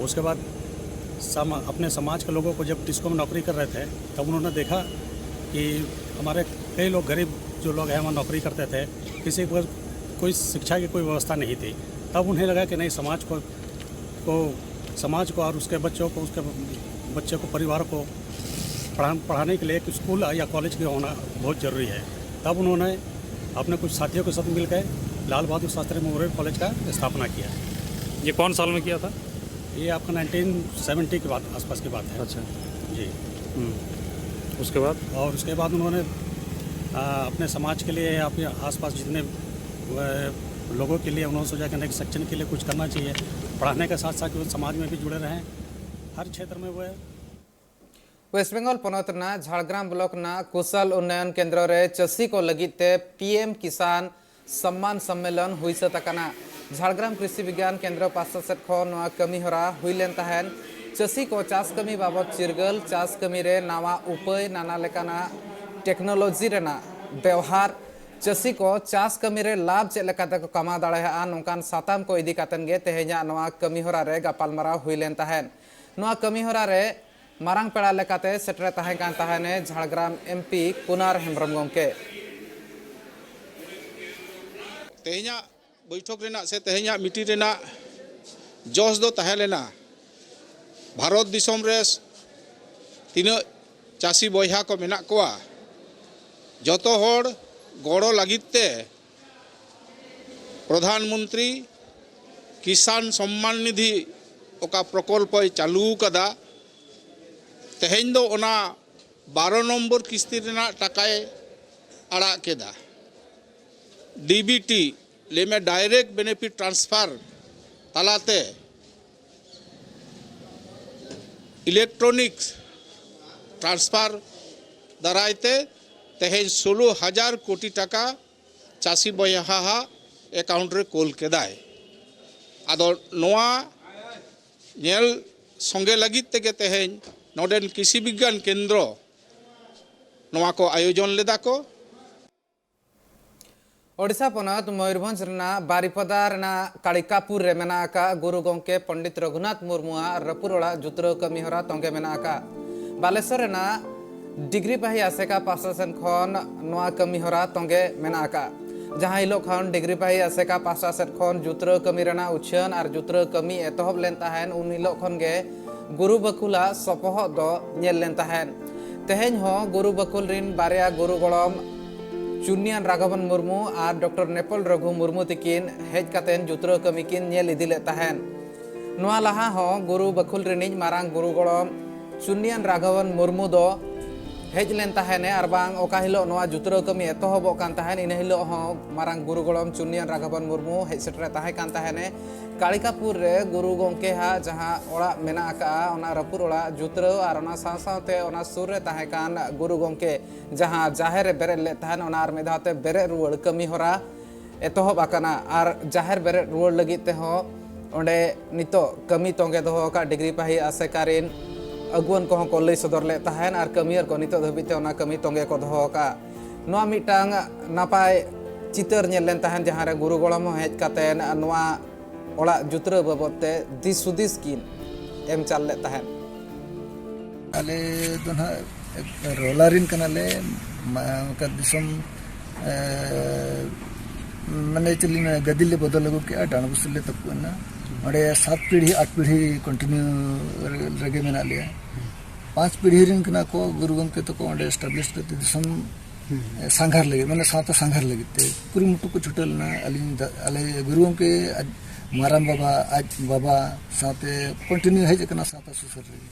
उसके बाद सम-, अपने समाज के लोगों को जब डिस्को में नौकरी कर रहे थे, तब उन्होंने देखा कि हमारे कई लोग गरीब जो लोग हैं, वहाँ नौकरी करते थे, किसी को कोई शिक्षा की कोई व्यवस्था नहीं थी। तब उन्हें लगा कि नहीं, समाज को, को, समाज को और उसके बच्चों को, उसके बच्चे को, परिवार को पढ़ा-, पढ़ाने के लिए एक स्कूल या कॉलेज भी होना बहुत ज़रूरी है। तब उन्होंने अपने कुछ साथियों के साथ मिलकर लाल बहादुर शास्त्री मेमोरियल कॉलेज का स्थापना किया। ये कौन साल में किया था? ये आपका नाइनटीन सेवेंटी की बात, आसपास की बात है। अच्छा। जी। हम्म। उसके बाद? और उसके बाद उन्होंने, आ, अपने समाज के लिए, अपने आसपास जितने, आ, लोगों के लिए उन्होंने सोचा कि नेक्स्ट सेक्शन के लिए कुछ करना चाहिए। पढ़ाने के साथ साथ वो समाज में भी जुड़े रहें, हर क्षेत्र में वो। ᱳᱭᱮᱥᱴ ᱵᱮᱝᱜᱚᱞ ᱯᱚᱱᱚᱛ ᱨᱮᱱᱟᱜ ᱡᱷᱟᱲᱜᱨᱟᱢ ᱵᱞᱚᱠ ᱨᱮᱱᱟᱜ ᱠᱩᱥᱚᱞ ᱩᱱᱱᱚᱭᱚᱱ ᱠᱮᱱᱫᱨᱚ ᱨᱮ ᱪᱟᱹᱥᱤ ᱠᱚ ᱞᱟᱹᱜᱤᱫ ᱛᱮ ᱯᱤ ᱮᱢ ᱠᱤᱥᱟᱱ ᱥᱚᱢᱢᱟᱱ ᱥᱚᱢᱢᱮᱞᱚᱱ ᱦᱩᱭ ᱥᱟᱹᱛ ᱟᱠᱟᱱᱟ᱾ ᱡᱷᱟᱲᱜᱨᱟᱢ ᱠᱨᱤᱥᱤ ᱵᱤᱜᱽᱜᱟᱱ ᱠᱮᱱᱫᱨᱚ ᱯᱟᱦᱴᱟ ᱥᱮᱫ ᱠᱷᱚᱱ ᱱᱚᱣᱟ ᱠᱟᱹᱢᱤ ᱦᱚᱨᱟ ᱦᱩᱭ ᱞᱮᱱ ᱛᱟᱦᱮᱸᱱ᱾ ᱪᱟᱹᱥᱤ ᱠᱚ ᱪᱟᱥ ᱠᱟᱹᱢᱤ ᱵᱟᱵᱚᱛ ᱪᱤᱨᱜᱟᱹᱞ, ᱪᱟᱥ ᱠᱟᱹᱢᱤ ᱨᱮ ᱱᱟᱣᱟ ᱩᱯᱟᱹᱭ, ᱱᱟᱱᱟ ᱞᱮᱠᱟᱱᱟᱜ ᱴᱮᱠᱱᱳᱞᱚᱡᱤ ᱨᱮᱱᱟᱜ ᱵᱮᱣᱦᱟᱨ, ᱪᱟᱹᱥᱤ ᱠᱚ ᱪᱟᱥ ᱠᱟᱹᱢᱤ ᱨᱮ ᱞᱟᱵᱷ ᱪᱮᱫ ᱞᱮᱠᱟᱛᱮ ᱠᱚ ᱠᱟᱢᱟᱣ ᱫᱟᱲᱮᱭᱟᱜᱼᱟ, ᱱᱚᱝᱠᱟᱱ ᱥᱟᱛᱟᱢ ᱠᱚ ᱤᱫᱤ ᱠᱟᱛᱮᱱ ᱜᱮ ᱛᱮᱦᱮᱧᱟᱜ ᱱᱚᱣᱟ ᱠᱟᱹᱢᱤ ᱦᱚᱨᱟ ᱨᱮ ᱜᱟᱯᱟᱞᱢᱟᱨᱟᱣ ᱦᱩᱭ ᱞᱮᱱ ᱛᱟᱦᱮᱸᱫ᱾ ᱱᱚᱣᱟ ᱠᱟᱹᱢᱤ ᱦᱚᱨᱟ ᱨᱮ ᱢᱟᱨᱟᱝ ᱯᱮᱲᱟ ᱞᱮᱠᱟᱛᱮ ᱥᱮᱴᱮᱨ ᱛᱟᱦᱮᱸ ᱠᱟᱱ ᱛᱟᱦᱮᱱᱮ ᱡᱷᱟᱲᱜᱨᱟᱢ ᱮᱢ ᱯᱤ ᱠᱩᱱᱟᱨ ᱦᱮᱢᱵᱨᱚᱢ ᱜᱚᱢᱠᱮ᱾ ᱛᱮᱦᱮᱧᱟᱜ ᱵᱳᱭᱴᱷᱚᱠ ᱨᱮᱱᱟᱜ ᱥᱮ ᱛᱮᱦᱮᱧᱟᱜ ᱢᱤᱴᱤᱝ ᱨᱮᱱᱟᱜ ᱡᱚᱥ ᱫᱚ ᱛᱟᱦᱮᱸ ᱞᱮᱱᱟ, ᱵᱷᱟᱨᱚᱛ ᱫᱤᱥᱚᱢ ᱨᱮ ᱛᱤᱱᱟᱹᱜ ᱪᱟᱹᱥᱤ ᱵᱚᱭᱦᱟ ᱠᱚ ᱢᱮᱱᱟᱜ ᱠᱚᱣᱟ, ᱡᱚᱛᱚ ᱦᱚᱲ ᱜᱚᱲᱚ ᱞᱟᱹᱜᱤᱫ ᱛᱮ ᱯᱨᱚᱫᱷᱟᱱ ᱢᱚᱱᱛᱨᱤ ᱠᱤᱥᱟᱱ ᱥᱚᱢᱢᱟᱱ ᱱᱤᱫᱷᱤ ᱚᱠᱟ ᱯᱨᱚᱠᱚᱞᱯᱚᱭ ᱪᱟᱹᱞᱩ ᱠᱟᱫᱟ, ᱛᱮᱦᱮᱧ ᱫᱚ ᱚᱱᱟ ᱵᱟᱨᱚ ᱱᱚᱢᱵᱚᱨ ᱠᱤᱥᱛᱤ ᱨᱮᱱᱟᱜ ᱴᱟᱠᱟᱭ ᱟᱲᱟᱜ ᱠᱮᱫᱟ᱾ ᱰᱤ ᱵᱤ ᱴᱤ, ᱞᱟᱹᱭ ᱢᱮ, direct benefit transfer ᱛᱟᱞᱟᱛᱮ, electronic transfer ᱫᱟᱨᱟᱭ ᱛᱮ ᱛᱮᱦᱮᱧ ᱥᱳᱞᱳ ᱦᱟᱡᱟᱨ ᱠᱳᱴᱤ ᱴᱟᱠᱟ ᱪᱟᱹᱥᱤ ᱵᱚᱭᱦᱟᱣᱟᱜ ᱮᱠᱟᱣᱩᱱᱴ ᱨᱮ ᱠᱳᱞ ᱠᱮᱫᱟᱭ᱾ ᱟᱫᱚ ᱱᱚᱣᱟ ᱧᱮᱞ ᱥᱚᱸᱜᱮ ᱞᱟᱹᱜᱤᱫ ᱛᱮᱜᱮ ᱛᱮᱦᱮᱧ ᱱᱚᱰᱮᱱ ᱠᱨᱤᱥᱤ ᱵᱤᱜᱽᱜᱟᱱ ᱠᱮᱱᱫᱨᱚ ᱱᱚᱣᱟ ᱠᱚ ᱟᱭᱳᱡᱚᱱ ᱞᱮᱫᱟ ᱠᱚ᱾ ᱳᱰᱤᱥᱟ ᱯᱚᱱᱚᱛ ᱢᱚᱭᱩᱨᱵᱷᱚᱸᱡᱽ ᱨᱮᱱᱟᱜ ᱵᱟᱨᱤᱯᱟᱫᱟ ᱨᱮᱱᱟᱜ ᱠᱟᱲᱤᱠᱟᱯᱩᱨ ᱨᱮ ᱢᱮᱱᱟᱜ ᱟᱠᱟᱫ ᱜᱩᱨᱩ ᱜᱚᱢᱠᱮ ᱯᱚᱱᱰᱤᱛ ᱨᱚᱜᱷᱩᱱᱟᱛᱷ ᱢᱩᱨᱢᱩᱣᱟᱜ ᱨᱟᱹᱯᱩᱫ ᱚᱲᱟᱜ ᱡᱩᱛᱨᱟᱹᱣ ᱠᱟᱹᱢᱤ ᱦᱚᱨᱟ ᱛᱚᱸᱜᱮ ᱢᱮᱱᱟᱜ ᱟᱠᱟᱫ᱾ ᱵᱟᱞᱮᱥᱚᱨ ᱨᱮᱱᱟᱜ ᱰᱤᱜᱽᱨᱤ ᱯᱟᱹᱦᱤ ᱟᱥᱮᱠᱟ ᱯᱟᱥᱴᱟ ᱥᱮᱫ ᱠᱷᱚᱱ ᱱᱚᱣᱟ ᱠᱟᱹᱢᱤ ᱦᱚᱨᱟ ᱛᱚᱸᱜᱮ ᱢᱮᱱᱟᱜ ᱟᱠᱟᱫ᱾ ᱡᱟᱦᱟᱸ ᱦᱤᱞᱳᱜ ᱠᱷᱚᱱ ᱰᱤᱜᱽᱨᱤ ᱯᱟᱹᱦᱤ ᱟᱥᱮᱠᱟ ᱯᱟᱥᱴᱟ ᱥᱮᱫ ᱠᱷᱚᱱ ᱡᱩᱛᱨᱟᱹᱣ ᱠᱟᱹᱢᱤ ᱨᱮᱱᱟᱜ ᱩᱪᱷᱟᱹᱱ ᱟᱨ ᱡᱩᱛᱨᱟᱹᱣ ᱠᱟᱹᱢᱤ ᱮᱛᱚᱦᱚᱵ ᱞᱮᱱ ᱛᱟᱦᱮᱸᱱ, ᱩᱱ ᱦᱤᱞᱳᱜ ᱠᱷᱚᱱ ᱜᱮ ᱜᱩᱨᱩ ᱵᱟᱹᱠᱷᱩᱞᱟᱜ ᱥᱚᱯᱚᱦᱚᱫ ᱫᱚ ᱧᱮᱞ ᱞᱮᱱ ᱛᱟᱦᱮᱸᱱ᱾ ᱛᱮᱦᱮᱧ ᱦᱚᱸ ᱜᱩᱨᱩ ᱵᱟᱹᱠᱷᱩᱞ ᱨᱤᱱ ᱵᱟᱨᱭᱟ ᱜᱩᱨᱩ ᱜᱚᱲᱚᱢ ᱪᱩᱱᱱᱤᱭᱟᱱ ᱨᱟᱜᱷᱚᱵᱚᱱ ᱢᱩᱨᱢᱩ ᱟᱨ ᱰᱚᱠᱴᱚᱨ ᱱᱮᱯᱚᱞ ᱨᱚᱜᱷᱩ ᱢᱩᱨᱢᱩ ᱛᱤᱠᱤᱱ ᱦᱮᱡ ᱠᱟᱛᱮᱱ ᱡᱩᱛᱨᱟᱹᱣ ᱠᱟᱹᱢᱤ ᱠᱤᱱ ᱧᱮᱞ ᱤᱫᱤ ᱞᱮᱫ ᱛᱟᱦᱮᱸᱱ᱾ ᱱᱚᱣᱟ ᱞᱟᱦᱟ ᱦᱚᱸ ᱜᱩᱨᱩ ᱵᱟᱹᱠᱷᱩᱞ ᱨᱤᱱᱤᱡ ᱢᱟᱨᱟᱝ ᱜᱩᱨᱩ ᱜᱚᱲᱚᱢ ᱪᱩᱱᱱᱤᱭᱟᱱ ᱨᱟᱜᱷᱚᱵᱚᱱ ᱢᱩᱨᱢᱩ ᱫᱚ ᱦᱮᱡ ᱞᱮᱱ ᱛᱟᱦᱮᱸᱱᱮ, ᱟᱨ ᱵᱟᱝ ᱚᱠᱟ ᱦᱤᱞᱳᱜ ᱱᱚᱣᱟ ᱡᱩᱛᱨᱟᱹᱣ ᱠᱟᱹᱢᱤ ᱮᱛᱚᱦᱚᱵᱚᱜ ᱠᱟᱱ ᱛᱟᱦᱮᱸᱱ, ᱤᱱᱟᱹ ᱦᱤᱞᱳᱜ ᱦᱚᱸ ᱢᱟᱨᱟᱝ ᱜᱩᱨᱩ ᱜᱚᱲᱚᱢ ᱪᱩᱱᱱᱤᱭᱟᱱ ᱨᱟᱜᱷᱚᱵᱚᱱ ᱢᱩᱨᱢᱩ ᱦᱮᱡ ᱥᱮᱴᱮᱨᱮ ᱛᱟᱦᱮᱸ ᱠᱟᱱ ᱛᱟᱦᱮᱸᱱᱮ᱾ ᱠᱟᱲᱤᱠᱟᱯᱩᱨ ᱨᱮ ᱜᱩᱨᱩ ᱜᱚᱢᱠᱮ ᱦᱟᱜ ᱡᱟᱦᱟᱸ ᱚᱲᱟᱜ ᱢᱮᱱᱟᱜ ᱟᱠᱟᱫᱼᱟ, ᱚᱱᱟ ᱨᱟᱹᱯᱩᱫ ᱚᱲᱟᱜ ᱡᱩᱛᱨᱟᱹᱣ ᱟᱨ ᱚᱱᱟ ᱥᱟᱶ ᱥᱟᱶᱛᱮ ᱚᱱᱟ ᱥᱩᱨ ᱨᱮ ᱛᱟᱦᱮᱸ ᱠᱟᱱ ᱜᱩᱨᱩ ᱜᱚᱢᱠᱮ ᱡᱟᱦᱟᱸ ᱡᱟᱦᱮᱨ ᱮ ᱵᱮᱨᱮᱫ ᱞᱮᱫ ᱛᱟᱦᱮᱸᱱ, ᱚᱱᱟ ᱟᱨ ᱢᱤᱫ ᱫᱷᱟᱣ ᱛᱮ ᱵᱮᱨᱮᱫ ᱨᱩᱣᱟᱹᱲ ᱠᱟᱹᱢᱤ ᱦᱚᱨᱟ ᱮᱛᱚᱦᱚᱵ ᱟᱠᱟᱱᱟ᱾ ᱟᱨ ᱡᱟᱦᱮᱨ ᱵᱮᱨᱮᱫ ᱨᱩᱣᱟᱹᱲ ᱞᱟᱹᱜᱤᱫ ᱛᱮᱦᱚᱸ ᱚᱸᱰᱮ ᱱᱤᱛᱚᱜ ᱠᱟᱹᱢᱤ ᱛᱚᱸᱜᱮ ᱫᱚᱦᱚ ᱟᱠᱟᱫ ᱰᱤᱜᱽᱨᱤ ᱯᱟᱹᱦᱤ ᱟᱥᱮᱠᱟ ᱨᱤᱱ ᱟᱹᱜᱩᱣᱟᱹᱱ ᱠᱚᱦᱚᱸ ᱠᱚ ᱞᱟᱹᱭ ᱥᱚᱫᱚᱨ ᱞᱮᱫ ᱛᱟᱦᱮᱸᱱ, ᱟᱨ ᱠᱟᱹᱢᱤᱭᱟᱹᱨ ᱠᱚ ᱱᱤᱛᱚᱜ ᱫᱷᱟᱹᱵᱤᱡ ᱛᱮ ᱚᱱᱟ ᱠᱟᱹᱢᱤ ᱛᱚᱸᱜᱮ ᱠᱚ ᱫᱚᱦᱚ ᱟᱠᱟᱫ᱾ ᱱᱚᱣᱟ ᱢᱤᱫᱴᱟᱝ ᱱᱟᱯᱟᱭ ᱪᱤᱛᱟᱹᱨ ᱧᱮᱞ ᱞᱮᱱ ᱛᱟᱦᱮᱸᱫ, ᱡᱟᱦᱟᱸ ᱨᱮ ᱜᱩᱨᱩ ᱜᱚᱲᱚᱢ ᱦᱚᱸ ᱦᱮᱡ ᱠᱟᱛᱮ ᱱᱚᱣᱟ ᱚᱲᱟᱜ ᱡᱩᱛᱨᱟᱹᱣ ᱵᱟᱵᱚᱫ ᱛᱮ ᱫᱤᱥ ᱦᱩᱫᱤᱥ ᱠᱤᱱ ᱮᱢ ᱪᱟᱞ ᱞᱮᱫ ᱛᱟᱦᱮᱸᱫ᱾ ᱟᱞᱮ ᱫᱚ ᱱᱟᱦᱟᱜ ᱨᱚᱞᱟ ᱨᱮᱱ ᱠᱟᱱᱟᱞᱮ, ᱢᱟ-, ᱚᱱᱠᱟ ᱫᱤᱥᱚᱢ, ᱮ, ᱢᱟᱱᱮ ᱪᱮᱫ ᱞᱤᱧ ᱢᱮᱱᱟ, ᱜᱟᱹᱫᱤ ᱞᱮ ᱵᱚᱫᱚᱞ ᱟᱹᱜᱩ ᱠᱮᱜᱼᱟ, ᱰᱟᱸᱰᱵᱩᱥ ᱨᱮᱞᱮ ᱛᱟᱹᱯᱩᱜ ᱮᱱᱟ᱾ ᱚᱸᱰᱮ ᱥᱟᱛ ᱯᱤᱲᱦᱤ, ᱟᱴ ᱯᱤᱲᱦᱤ ᱠᱚᱱᱴᱤᱱᱤᱭᱩ ᱨᱮᱜᱮ ᱢᱮᱱᱟᱜ ᱞᱮᱭᱟ᱾ ᱯᱟᱸᱪ ᱯᱤᱲᱦᱤ ᱨᱮᱱ ᱠᱟᱱᱟ ᱠᱚ ᱜᱩᱨᱩ ᱜᱚᱢᱠᱮ ᱛᱟᱠᱚ, ᱚᱸᱰᱮ ᱮᱥᱴᱟᱵᱞᱤᱥ ᱠᱟᱛᱮ ᱫᱤᱥᱚᱢ ᱥᱟᱸᱜᱷᱟᱨ ᱞᱟᱹᱜᱤᱫ, ᱢᱟᱱᱮ ᱥᱟᱶᱛᱟ ᱥᱟᱸᱜᱷᱟᱨ ᱞᱟᱹᱜᱤᱫ ᱛᱮ ᱠᱩᱨᱩᱢᱩᱴᱩ ᱠᱚ ᱪᱷᱩᱴᱟᱹᱣ ᱞᱮᱱᱟ᱾ ᱟᱹᱞᱤᱧ ᱫᱟ-, ᱟᱞᱮ ᱜᱩᱨᱩ ᱜᱚᱢᱠᱮ ᱟᱡ ᱢᱟᱨᱟᱝ ᱵᱟᱵᱟ, ᱟᱡ ᱵᱟᱵᱟ ᱥᱟᱶᱛᱮ ᱠᱚᱱᱴᱤᱱᱤᱭᱩ ᱦᱮᱡ ᱟᱠᱟᱱᱟ ᱥᱟᱶᱛᱟ ᱥᱩᱥᱟᱹᱨ ᱨᱮᱜᱮ᱾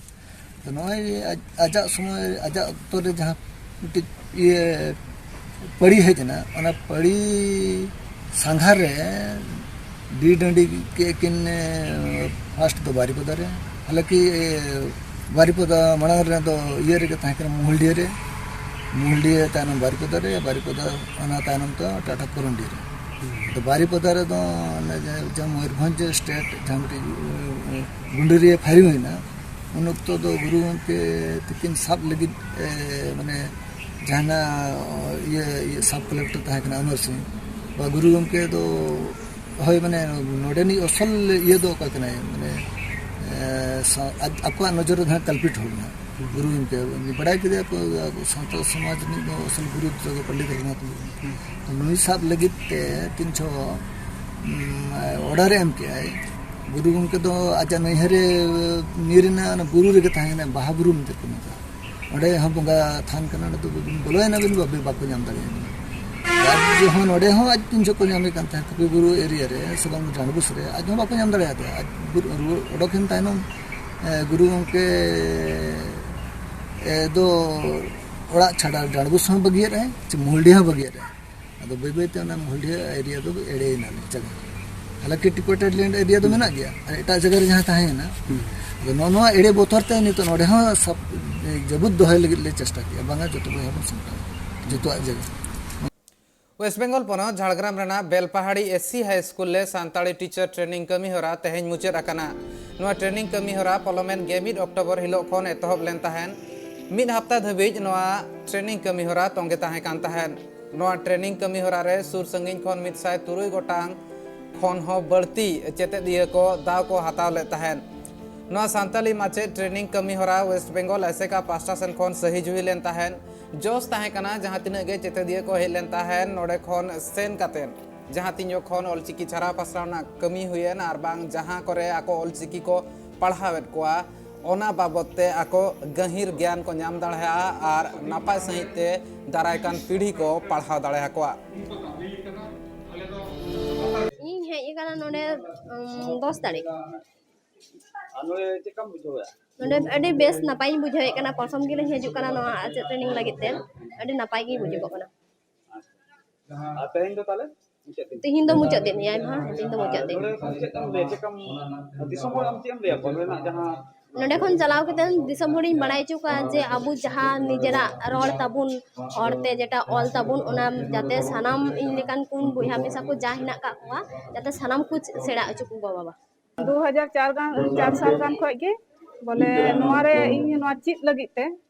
ᱛᱚ ᱱᱚᱜᱼᱚᱭ ᱟᱡ-, ᱟᱡᱟᱜ ᱥᱚᱢᱚᱭ, ᱟᱡᱟᱜ ᱚᱠᱛᱚ ᱨᱮ ᱡᱟᱦᱟᱸ ᱢᱤᱫᱴᱤᱡ ᱤᱭᱟᱹ ᱯᱟᱹᱲᱤ ᱦᱮᱡ ᱮᱱᱟ, ᱚᱱᱟ ᱯᱟᱹᱲᱤ ᱥᱟᱸᱜᱷᱟᱨ ᱨᱮ ᱰᱤ ᱰᱟᱹᱰᱤ ᱠᱮᱫ ᱠᱤᱱ, ᱮ, ᱯᱷᱟᱥᱴ ᱫᱚ ᱵᱟᱨᱤᱯᱚᱫᱟ ᱨᱮ, ᱦᱟᱞᱟᱸᱠᱤ, ᱮ, ᱵᱟᱨᱤᱯᱚᱫᱟ ᱢᱟᱲᱟᱝ ᱨᱮ ᱫᱚ ᱤᱭᱟᱹ ᱨᱮᱜᱮ ᱛᱟᱦᱮᱸ ᱠᱟᱱᱟ, ᱢᱩᱦᱩᱞᱰᱤᱦᱟᱹ ᱨᱮ, ᱢᱩᱦᱩᱞᱰᱤᱦᱟᱹ ᱛᱟᱭᱱᱚᱢ ᱵᱟᱨᱤᱯᱚᱫᱟ ᱨᱮ, ᱵᱟᱨᱤᱯᱚᱫᱟ ᱚᱱᱟ ᱛᱟᱭᱱᱚᱢ ᱫᱚ ᱴᱟᱴᱟ ᱠᱚᱨᱚᱱᱰᱤ ᱨᱮ᱾ ᱛᱚ ᱵᱟᱨᱤᱯᱚᱫᱟ ᱨᱮᱫᱚ ᱚᱱᱮ ᱡᱮ, ᱡᱮ ᱢᱚᱭᱩᱨᱵᱷᱚᱸᱡᱽ ᱥᱴᱮᱴ ᱡᱟᱦᱟᱸ ᱢᱤᱫᱴᱤᱡ, ᱮ, ᱜᱩᱸᱰᱩᱨᱤᱭᱟᱹ ᱯᱷᱟᱭᱨᱤᱝ ᱦᱩᱭᱱᱟ, ᱩᱱ ᱚᱠᱛᱚ ᱫᱚ ᱜᱩᱨᱩ ᱜᱚᱢᱠᱮ ᱛᱤᱠᱤᱱ ᱥᱟᱵ ᱞᱟᱹᱜᱤᱫ, ᱮ, ᱢᱟᱱᱮ ᱡᱟᱦᱟᱱᱟᱜ ᱤᱭᱟᱹ, ᱤᱭᱟᱹ ᱥᱟᱵ ᱠᱟᱞᱮᱠᱴᱚᱨ ᱛᱟᱦᱮᱸ ᱠᱟᱱᱟ ᱚᱢᱚᱨ ᱥᱤᱝ, ᱵᱟ ᱜᱩᱨᱩ ᱜᱚᱢᱠᱮ ᱫᱚ ᱦᱳᱭ, ᱢᱟᱱᱮ ᱱᱚᱰᱮᱱᱤᱡ ᱚᱥᱚᱞ ᱤᱭᱟᱹ ᱫᱚ ᱚᱠᱚᱭ ᱠᱟᱱᱟᱭ? ᱢᱟᱱᱮ, ᱮ, ᱥᱟ-, ᱟᱡ-, ᱟᱠᱚᱣᱟᱜ ᱱᱚᱡᱚᱨ ᱨᱮ ᱡᱟᱦᱟᱸ ᱠᱟᱞᱯᱤᱴ ᱦᱚᱲ ᱠᱟᱱᱟ, ᱜᱩᱨᱩ ᱜᱚᱢᱠᱮ ᱵᱟᱰᱟᱭ ᱠᱮᱫᱮᱭᱟ ᱠᱚ, ᱟᱵᱚ ᱥᱟᱶᱛᱟ ᱥᱚᱢᱟᱡᱽ ᱨᱤᱱᱤᱡ ᱫᱚ ᱚᱥᱚᱞ ᱜᱩᱨᱩ ᱫᱚ ᱯᱚᱱᱰᱤᱛ ᱨᱚᱜᱷᱩᱱᱟᱛᱷ ᱢᱩᱨᱢᱩ᱾ ᱱᱩᱭ ᱥᱟᱵ ᱞᱟᱹᱜᱤᱫ ᱛᱮ ᱛᱤᱱ ᱪᱷᱚ, ᱩᱢ, ᱚᱰᱟᱨ ᱮ ᱮᱢ ᱠᱮᱜᱼᱟᱭ᱾ ᱜᱩᱨᱩ ᱜᱚᱢᱠᱮ ᱫᱚ ᱟᱡᱟᱜ ᱱᱟᱹᱭᱦᱟᱹᱨ ᱨᱮ ᱧᱤᱨ ᱮᱱᱟ, ᱚᱱᱟ ᱵᱩᱨᱩ ᱨᱮᱜᱮ ᱛᱟᱦᱮᱸ ᱠᱟᱱᱟ, ᱵᱟᱦᱟ ᱵᱩᱨᱩ ᱢᱮᱱᱛᱮ ᱠᱚ ᱢᱮᱛᱟᱜᱼᱟ᱾ ᱚᱸᱰᱮ ᱦᱚᱸ ᱵᱚᱸᱜᱟ ᱛᱷᱟᱱ ᱠᱟᱱᱟ, ᱚᱸᱰᱮ ᱫᱚ ᱵᱤᱱ ᱵᱚᱞᱚᱭᱮᱱᱟ ᱵᱤᱱ, ᱵᱟᱵᱮ-, ᱵᱟᱠᱚ ᱧᱟᱢ ᱫᱟᱲᱮᱭᱟᱜᱼᱟ᱾ ᱟᱨ ᱡᱚᱠᱷᱚᱱ ᱱᱚᱰᱮ ᱦᱚᱸ ᱟᱡ ᱛᱤᱱ ᱡᱚᱦᱚᱜ ᱠᱚ ᱧᱟᱢᱮ ᱠᱟᱱ ᱛᱟᱦᱮᱸᱫ, ᱠᱟᱹᱯᱤ ᱵᱩᱨᱩ ᱮᱨᱤᱭᱟ ᱨᱮ ᱥᱮ ᱵᱟᱝ ᱰᱟᱸᱰᱵᱩᱥ ᱨᱮ, ᱟᱡ ᱦᱚᱸ ᱵᱟᱠᱚ ᱧᱟᱢ ᱫᱟᱲᱮᱭᱟᱫᱮᱭᱟ᱾ ᱟᱡ ᱵᱩᱨᱩ ᱨᱩᱣᱟᱹᱲ ᱚᱰᱚᱠᱮᱱ ᱛᱟᱭᱱᱚᱢ, ᱮ, ᱜᱩᱨᱩ ᱜᱚᱢᱠᱮ, ᱮ, ᱫᱚ ᱚᱲᱟᱜ ᱪᱷᱟᱰᱟ ᱰᱟᱸᱰᱵᱩᱥ ᱦᱚᱸ ᱵᱟᱹᱜᱤᱭᱟᱫ ᱟᱭ, ᱪᱮ ᱢᱩᱦᱩᱞᱰᱤ ᱦᱚᱸ ᱵᱟᱹᱜᱤᱭᱟᱫ ᱟᱭ᱾ ᱟᱫᱚ ᱵᱟᱹᱭ ᱵᱟᱹᱭ ᱛᱮ ᱚᱱᱟ ᱢᱩᱦᱩᱞᱰᱤᱦᱟᱹ ᱮᱨᱤᱭᱟ ᱫᱚ ᱮᱲᱮᱭᱮᱱᱟ ᱢᱤᱫ ᱡᱟᱭᱜᱟ᱾ ᱦᱟᱞᱟᱸᱠᱤ ᱴᱤᱠᱣᱟᱴᱟᱨ ᱞᱮᱱᱰ ᱮᱨᱤᱭᱟ ᱫᱚ ᱢᱮᱱᱟᱜ ᱜᱮᱭᱟ, ᱟᱨ ᱮᱴᱟᱜ ᱡᱟᱭᱜᱟ ᱨᱮ ᱡᱟᱦᱟᱸ ᱛᱟᱦᱮᱸᱭᱮᱱᱟ᱾ ᱟᱫᱚ ᱱᱚᱜᱼᱚ ᱱᱚᱣᱟ ᱮᱲᱮ ᱵᱚᱛᱚᱨ ᱛᱮ ᱱᱤᱛᱚᱜ ᱱᱚᱰᱮ ᱦᱚᱸ ᱥᱟᱵ, ᱡᱟᱹᱵᱩᱫ ᱫᱚᱦᱚᱭ ᱞᱟᱹᱜᱤᱫ ᱞᱮ ᱪᱮᱥᱴᱟ ᱠᱮᱜᱼᱟ, ᱵᱟᱝᱟ ᱡᱚᱛᱚ ᱵᱚᱭᱦᱟ ᱵᱚᱱ ᱥᱟᱢᱴᱟᱣᱟ, ᱡᱚᱛᱚᱣᱟᱜ ᱡᱟᱭᱜᱟ᱾ ᱳᱭᱮᱥᱴ ᱵᱮᱝᱜᱚᱞ ᱯᱚᱱᱚᱛ ᱡᱷᱟᱲᱜᱨᱟᱢ ᱨᱮᱱᱟᱜ ᱵᱮᱞᱯᱟᱦᱟᱲᱤ ᱮᱥ ᱥᱤ ᱦᱟᱭ ᱥᱠᱩᱞ ᱨᱮ ᱥᱟᱱᱛᱟᱲᱤ ᱴᱤᱪᱟᱨ ᱴᱨᱮᱱᱤᱝ ᱠᱟᱹᱢᱤ ᱦᱚᱨᱟ ᱛᱮᱦᱮᱧ ᱢᱩᱪᱟᱹᱫ ᱟᱠᱟᱱᱟ᱾ ᱱᱚᱣᱟ ᱴᱨᱮᱱᱤᱝ ᱠᱟᱹᱢᱤ ᱦᱚᱨᱟ ᱯᱚᱞᱚᱢᱮᱱ ᱜᱮᱞ ᱢᱤᱫ ᱚᱠᱴᱳᱵᱚᱨ ᱦᱤᱞᱳᱜ ᱠᱷᱚᱱ ᱮᱛᱚᱦᱚᱵ ᱞᱮᱱ ᱛᱟᱦᱮᱸᱱ᱾ ᱢᱤᱫ ᱦᱟᱯᱛᱟ ᱫᱷᱟᱹᱵᱤᱡ ᱱᱚᱣᱟ training ᱠᱟᱹᱢᱤ ᱦᱚᱨᱟ ᱛᱚᱸᱜᱮ ᱛᱟᱦᱮᱸ ᱠᱟᱱ ᱛᱟᱦᱮᱸᱫ᱾ ᱱᱚᱣᱟ training ᱠᱟᱹᱢᱤ ᱦᱚᱨᱟ ᱨᱮ ᱥᱩᱨ ᱥᱟᱺᱜᱤᱧ ᱠᱷᱚᱱ ᱢᱤᱫ ᱥᱟᱭ ᱛᱩᱨᱩᱭ ᱜᱚᱴᱟᱝ ᱠᱷᱚᱱ ᱦᱚᱸ ᱵᱟᱹᱲᱛᱤ ᱪᱮᱛᱮᱫᱤᱭᱟᱹ ᱠᱚ ᱫᱟᱣ ᱠᱚ ᱦᱟᱛᱟᱣ ᱞᱮᱫ ᱛᱟᱦᱮᱸᱫ᱾ ᱱᱚᱣᱟ ᱥᱟᱱᱛᱟᱞᱤ ᱢᱟᱪᱮᱫ training ᱠᱟᱹᱢᱤ ᱦᱚᱨᱟ West Bengal ASECA ᱯᱟᱦᱴᱟ ᱥᱮᱱ ᱠᱷᱚᱱ ᱥᱟᱹᱦᱤ ᱡᱩᱦᱤ ᱞᱮᱱ ᱛᱟᱦᱮᱸᱫ᱾ ᱡᱚᱥ ᱛᱟᱦᱮᱸ ᱠᱟᱱᱟ, ᱡᱟᱦᱟᱸ ᱛᱤᱱᱟᱹᱜ ᱜᱮ ᱪᱮᱛᱮᱫᱤᱭᱟᱹ ᱠᱚ ᱦᱮᱡ ᱞᱮᱱ ᱛᱟᱦᱮᱸᱫ, ᱱᱚᱰᱮ ᱠᱷᱚᱱ ᱥᱮᱱ ᱠᱟᱛᱮᱫ ᱡᱟᱦᱟᱸ ᱛᱤᱱ ᱡᱚᱠᱷᱚᱱ ᱚᱞᱪᱤᱠᱤ ᱪᱷᱟᱨᱟᱣ ᱯᱟᱥᱱᱟᱣ ᱨᱮᱱᱟᱜ ᱠᱟᱹᱢᱤ ᱦᱩᱭᱮᱱ ᱟᱨ ᱵᱟᱝ ᱡᱟᱦᱟᱸ ᱠᱚᱨᱮ ᱟᱠᱚ ᱚᱞᱪᱤᱠᱤ ᱠᱚ ᱯᱟᱲᱦᱟᱣᱮᱫ ᱠᱚᱣᱟ, ᱚᱱᱟ ᱵᱟᱵᱚᱫ ᱛᱮ ᱟᱠᱚ ᱜᱟᱹᱦᱤᱨ ᱜᱮᱭᱟᱱ ᱠᱚ ᱧᱟᱢ ᱫᱟᱲᱮᱭᱟᱜᱼᱟ ᱟᱨ ᱱᱟᱯᱟᱭ ᱥᱟᱺᱦᱤᱡ ᱛᱮ ᱫᱟᱨᱟᱭ ᱠᱟᱱ ᱯᱤᱲᱦᱤ ᱠᱚ ᱯᱟᱲᱦᱟᱣ ᱫᱟᱲᱮ ᱟᱠᱚᱣᱟ᱾ ᱤᱧ ᱦᱮᱡ ᱟᱠᱟᱱᱟ ᱱᱚᱰᱮ ᱩᱢ, ᱫᱚᱥ ᱛᱟᱹᱨᱤᱠᱷ᱾ ᱟᱨ ᱱᱚᱰᱮ ᱪᱮᱫ ᱞᱮᱠᱟᱢ ᱵᱩᱡᱷᱟᱹᱣᱮᱫᱼᱟ? ᱱᱚᱰᱮ ᱟᱹᱰᱤ ᱵᱮᱥ ᱱᱟᱯᱟᱭᱤᱧ ᱵᱩᱡᱷᱟᱹᱣᱮᱫ ᱠᱟᱱᱟ᱾ ᱯᱨᱚᱛᱷᱚᱢ ᱜᱮᱞᱤᱧ ᱦᱤᱡᱩᱜ ᱠᱟᱱᱟ ᱱᱚᱣᱟ ᱟᱨ ᱪᱮᱫ training ᱞᱟᱹᱜᱤᱫ ᱛᱮ᱾ ᱟᱹᱰᱤ ᱱᱟᱯᱟᱭ ᱜᱮ ᱵᱩᱡᱩᱜᱚᱜ ᱠᱟᱱᱟ᱾ ᱟᱨ ᱛᱮᱦᱮᱧ ᱫᱚ ᱛᱟᱦᱞᱮ ᱢᱩᱪᱟᱹᱫ ᱫᱤᱱ? ᱛᱤᱦᱤᱧ ᱫᱚ ᱢᱩᱪᱟᱹᱫ ᱫᱤᱱ, ᱮᱭᱟᱭ ᱢᱟᱦᱟ ᱛᱤᱦᱤᱧ ᱫᱚ ᱢᱩᱪᱟᱹᱫ ᱫᱤᱱ᱾ ᱱᱚᱰᱮ ᱠᱷᱚᱱ ᱪᱮᱫ ᱮᱢ ᱞᱟᱹᱭᱟ? ᱪᱮᱫ ᱮᱢ, ᱫᱤᱥᱚᱢ ᱦᱚᱲ ᱟᱢ ᱪᱮᱫ ᱮᱢ ᱞᱟᱹᱭᱟ ᱵᱚᱞ ᱨᱮᱱᱟᱜ ᱡᱟᱦᱟᱸ ᱱᱚᱰᱮ ᱠᱷᱚᱱ ᱪᱟᱞᱟᱣ ᱠᱟᱛᱮ ᱫᱤᱥᱚᱢ ᱦᱚᱲᱤᱧ ᱵᱟᱲᱟᱭ ᱦᱚᱪᱚ ᱠᱚᱣᱟ ᱡᱮ ᱟᱵᱚ ᱡᱟᱦᱟᱸ ᱱᱤᱡᱮᱨᱟᱜ ᱨᱚᱲ ᱛᱟᱵᱚᱱ, ᱦᱚᱲᱛᱮ ᱡᱮᱴᱟ ᱚᱞ ᱛᱟᱵᱚᱱ, ᱚᱱᱟ ᱡᱟᱛᱮ ᱥᱟᱱᱟᱢ ᱤᱧ ᱞᱮᱠᱟᱱ ᱠᱚ ᱵᱚᱭᱦᱟ ᱢᱤᱥᱟ ᱠᱚ ᱡᱟ ᱦᱮᱱᱟᱜ ᱟᱠᱟᱫ ᱠᱚᱣᱟ, ᱡᱟᱛᱮ ᱥᱟᱱᱟᱢ ᱠᱚ ᱥᱮᱬᱟ ᱦᱚᱪᱚ ᱠᱚ ᱜᱚ ᱵᱟᱵᱟ᱾ ᱫᱩ ᱦᱟᱡᱟᱨ ᱪᱟᱨ ᱜᱟᱱ, ᱪᱟᱨ ᱥᱟᱞ ᱜᱟᱱ ᱠᱷᱚᱱ ᱜᱮ ᱵᱚᱞᱮ ᱱᱚᱣᱟ ᱨᱮ ᱤᱧ ᱱᱚᱣᱟ ᱪᱮᱫ ᱞᱟᱹᱜᱤᱫ ᱛᱮ